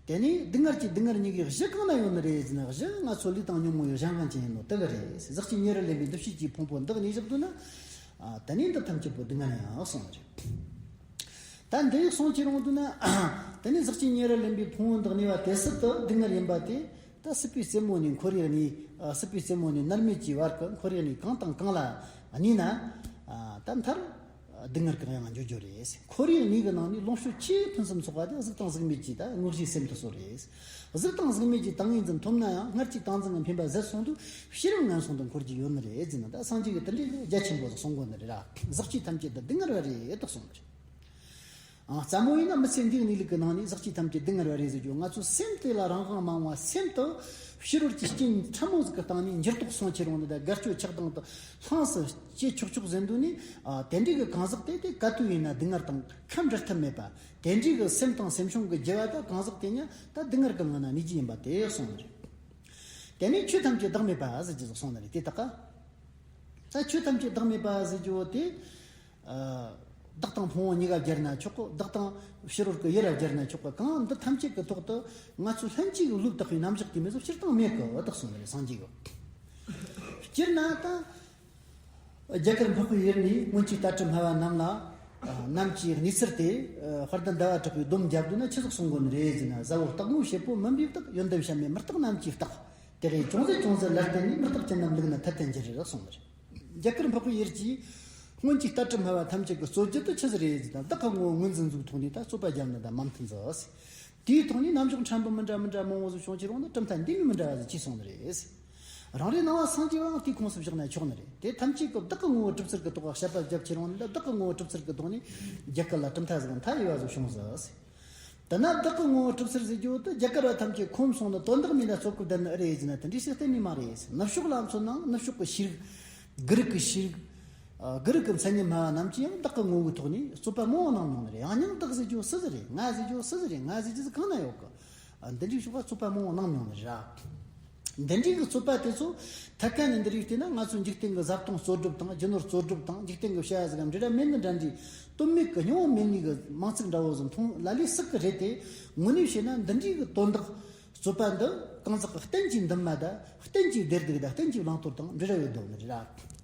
དེ་ནས་སྡུག་བསྔལ་གྱི་སྡུག་བསྔལ་གཉིས་ཀའི་གཞི་གང་ན་ཡོད་ནི་རེད་ཟེར་ན། གཞི་ང་ཚོ་ལུས་དང་ཉོན་མོངས་པའི་གཞན་དབང་ཅན་ཡིན་ནོ་དེ་གི་རེད། ཟག་བཅས་ཉེ་རུ་ལེན་པའི་འདུ་བྱེད་ཀྱི་ཕུང་པོ་འདི་གནས་བཞག་འདུག་ན། ཨ། དེ་ནས་འདི་ཐམས་ཅད་པོ་སྡུག་བསྔལ་ཡིན་གསུངས་ནི་རེད། ད་འདི་ཡིག་གསུང་ཅི་རུང་དུ་ན། དེ་ནས་ཟག་བཅས་ཉེ་རུ་ལེན་པའི་ཕུང་པོ་འདི་གནས་པ་དེ་སྲིད་དུ་སྡུག་བསྔལ་ཡིན་པ་དེ། ད་སྲིད་པའི་རྩེ་མོ་ནས་འཁོར་བའི་གནས། ཨ། སྲིད་པའི་རྩེ་མོ་ནས་མནར་མེད་ཀྱི་བར་གྱི་འཁོར་བའི་གནས་གང་དང་གང་ལ་གནས་ན། ཨ། ད་མཐར་སྡུག་བསྔལ་གང་ཡང་འགྱོ་རྒྱུ་རེད། འཁོར་བའི་གནས་ཀྱི་ནང་ནས་ལོངས་སྤྱོད་ཆེས་ཕུན་སུམ་ཚོགས་པ་དེ་གཟུགས་དང་གཟུགས་མེད་ཀྱི་ད་དངོས་གཞིའི་སེམས་དེ་ཚོ་རེད། གཟུགས་དང་གཟུགས་མེད་ཀྱི་ཏིང་ངེ་འཛིན་ཐོབ་ན་ཡང་སྔར་གྱི་ཏིང་འཛིན་གྱི་འཕེན་པ་ཟད་སོང་དུས་ཕྱི་རོལ་ངན་སོང་དུ་འཁོར་རྒྱུ་ཡོད་ནི་རེད་ཟེར་ན། ད་སངས་རྒྱས་ཀྱིས་དེ་འདྲའི་རྒྱ་ཆེན་པོ་ཟིག་གསུང་གོ་ནི་རེད་ར། ཟག་བཅས་ཐམས་ཅད་དེ་སྡུག་བསྔལ་བ་རེད་དག་གསུངས་ནི་རེད། ཨང་། སླ་མོ་ཡིན་ན་མི་ཚེ་འདིའི་གནས་ལུགས་ཀྱི་ནང་ནས་ཟག་བཅས་ཐམས་ཅད་སྡུག་བསྔལ་བ་རེད་ཟེར་རྒྱུ། ང་ཚོ་སེམས་དེ་ལ་རང་དབང་མ་འོང་བ། སེམས་དེ་ཕྱི་རོལ་གྱི་རྐྱེན་ཕྲ་མོ་ཟིག་གི་སྟེང་ནས་འགྱུར་ལྡོག་སོང་ཁྱེར་འོང་ནི་དང་། དགའ་སྐྱོ་ཆགས་སྡང་དེ་ལྷང་སུ་སྐྱེ་ཆོག་ཆོག་ཟེར་འདུག་ནི། ཨ། དེ་འདྲའི་གི་གང་ཟག་དེ་དེ་ག་དུས་ཡིན་ན་སྡུག་བསྔལ་དང་ཁ་འབྲལ་ཐབས་མེད་པ། དེ་འདྲའི་གི་སེམས་དང་སེམས་བྱུང་གི་བརྒྱུད་པ་དེ་གང་ཟག་དེ་ཉིད་ད་སྡུག་བསྔལ་གི་ངང་ན་གནས་རྒྱུ་ཡིན་པ་དེ་གསུངས་ནི་རེད། དེ་ནས་ཆོས་ཐམས་ཅད་བདག་མེད་པ་ཟེར་རྒྱུ་ཟིག་གསུངས་ནི་རེད། དེ་དག་ག་ད་ཆོས་ཐམས་ཅད་བདག་མེད་པ་ཟེར་རྒྱུ་བོ་དེ། ཨ། བདག་དང་ཕུང་པོ་གཉིས་ཀ་སྦྱར་ན་ཆོག་གི། བདག་དང་ཕྱི་རོལ་གྱི་ཡུལ་ལ་སྦྱར་ན་ཆོག་གི། གང་འདི་ཐམས་ཅད་ཀྱི་ཐོག་ཏུ་ང་ཚོས་ལྷན་ཅིག་གི་བློས་བཏགས་པའི་རྣམ་གཞག་དེ་མིན་ཟིག་སྤྱིར་བཏང་མེད་གི་བདག་གསུངས་ནི་རེད། སངས་རྒྱས་ཀྱིས། སྤྱིར་ན་ད་རྒྱ་གར་འཕགས་པའི་ཡུལ་ནས་སྔོན་གྱི་ལྟ་གྲུབ་སྨྲ་བ་རྣམས་ལ། ཨ། རྣམས་ཀྱི་གནས་ཚུལ་དེ། ཨ། དཔལ་ལྡན་ཟླ་བ་གྲགས་པས་སྡོམ་བརྒྱབ་འདུག་ན་ཆི་ཟིག་གསུང་གོ་ནི་རེད་ཟེར་ན། ཟ་བོ་སྟག་མོའི་བྱེད་པོ་མུན་པའི་བདག་ཡོན་ཏན་བཤད་མེད་མི་རྟག་རྣམས་ཀྱི་བདག་དེ་གའི་ཅུང་ཟད་ཅུང་ཟད་ལ་བརྟེན་ནས་མི་རྟག་ཅན་རྣམས་ལུགས་ན་ཐར་ཏེ་འགྱུར་རོ་གསུངས་པ་རེད། རྒྱ་གར་འཕགས་པའི་ཡུལ་གྱི་སྔོན་གྱི་ལྟ་གྲུབ་སྨྲ་བ་ཐམས་ཅད་ཀྱི་རྩོད་རྒྱུ་དེ་ཆི་ཟིག་རེད་ཟེར་ན། བདག་གི་ངོ་བོ་ངོས་འཛིན་ཟིག་ཐོག་ནས་ད་རྩོད་པ་རྒྱབ་ན་ད་མ་མཐུན་ཟིག་ཟེར། དེའི་ཐོག་ནས་རྣམ་འཇོག་ཕྲན་བུ་མི་འདྲ་མི་འདྲ་མང་བོ་ཟིག་བྱུང་ཁྱེར་འོང་ན། གྲུབ་མཐའ་འདི་མི་མི་འདྲ་བ་ཟིག་ཅེས་གསུངས་ནི་རེད། རང་རེའི་ནང་བ་སངས་རྒྱས་པའང་དེའི་ཁོངས་སུ་བཞག་ན་ཆོག་ནི་རེད། དེ་ཐམས་ཅད་ཀྱི་བདག་གི་ངོ་བོ་གྲུབ་ཚུལ་གྱི་ཐོག་བཤད་པ་རྒྱབ་ཁྱེར་འོང་ནི་ལ། བདག་གི་ངོ་བོ་གྲུབ་ཚུལ་གྱི་ཐོག་ནས་རྒྱ་གར་ལ་གྲུབ་མཐའ་ཟིག་མཐའ་ཡས་པ་ཟིག་བྱུང་ཟིག་ཟེར། དེ་ན་བདག་གི་ངོ་བོ་གྲུབ་ཚུལ་ཟེར་རྒྱུ་དེ་རྒྱ་གར་བ་ཐམས་ཅད་ཁོམ་སོང་ནི་དོན་དག་མེད་ན་རྩོད་གི་བསྡད་ནི་ཨེ་རེད་ཟེར་ན། དེ་འདྲའི་ཞིག་གཏན་ནས་མ་རེད་ཟེར། ནུབ་ཕྱོགས་ལ་མཚོན་ནའང་ནུབ་ཕྱོགས་ཀྱི་ཤེས་རིག་སྒུལ་རིགས་ཀྱི་ཤེས་རིག་ཨ། སྒུལ་རིགས་ཀྱི་མཚན་ཉིད་སྨྲ་བ་རྣམས་ཀྱིས་ཡང་བདག་གི་ངོ་བོའི་ཐོག་ནས་རྩོད་པ་མང་བོ་གནང་མྱོང་ནི་རེད། ཡང་སྙིང་བདག་ཟེར་རྒྱུ་སུ་ཟིག་རེད། ང་ཟེར་རྒྱུ་སུ་ཟིག་རེད། ང་ཟེར་རྒྱུ་ཟིག་གང་ན་ཡོད་གི། ཨ། འདི་འདྲའི་ཕྱོགས་ལ་རྩོད་པ་མང་བོ་གནང་མྱོང་ནི་རེད། འདི་འདྲའི་གི་རྩོད་པ་དེ་ཚོ་ཐད་ཀ་ནས་འདི་རིགས་བལྟས་ན། ང་ཚོའི་འཇིག་རྟེན་གི་བཟའ་བཏུང་རྩོད་སྒྲུབ་དང་། རྒྱུ་ནོར་རྩོད་སྒྲུབ་དང་། འཇིག་རྟེན་གི་བྱ་བ་ཟིག་གམ་འབྲེལ་བ་མེད་ནི་འདྲ་འདྲའི། དོན་མེད་གི་སྙིང་བོ་མེད་ནི་གི་མིང་ཚིག་འདྲ་བོ་ཟིག་མཐོང་ལ་ལས་སྲིད་གི་རེད་དེ། དངོས་གནས་བཤད་ན་འདི་འདྲའི་གི་དོན་དག་རྩོད་པ་འདི་གང་ཟག་གི་གཏན་གྱི་འདུན་མ་དང་། གཏན་གྱི་བདེ་སྡུག་དང་། གཏན་གྱི་བླང་དོར་དང་འབྲེལ་བ་ཡོད་དོ་ནི་རེད།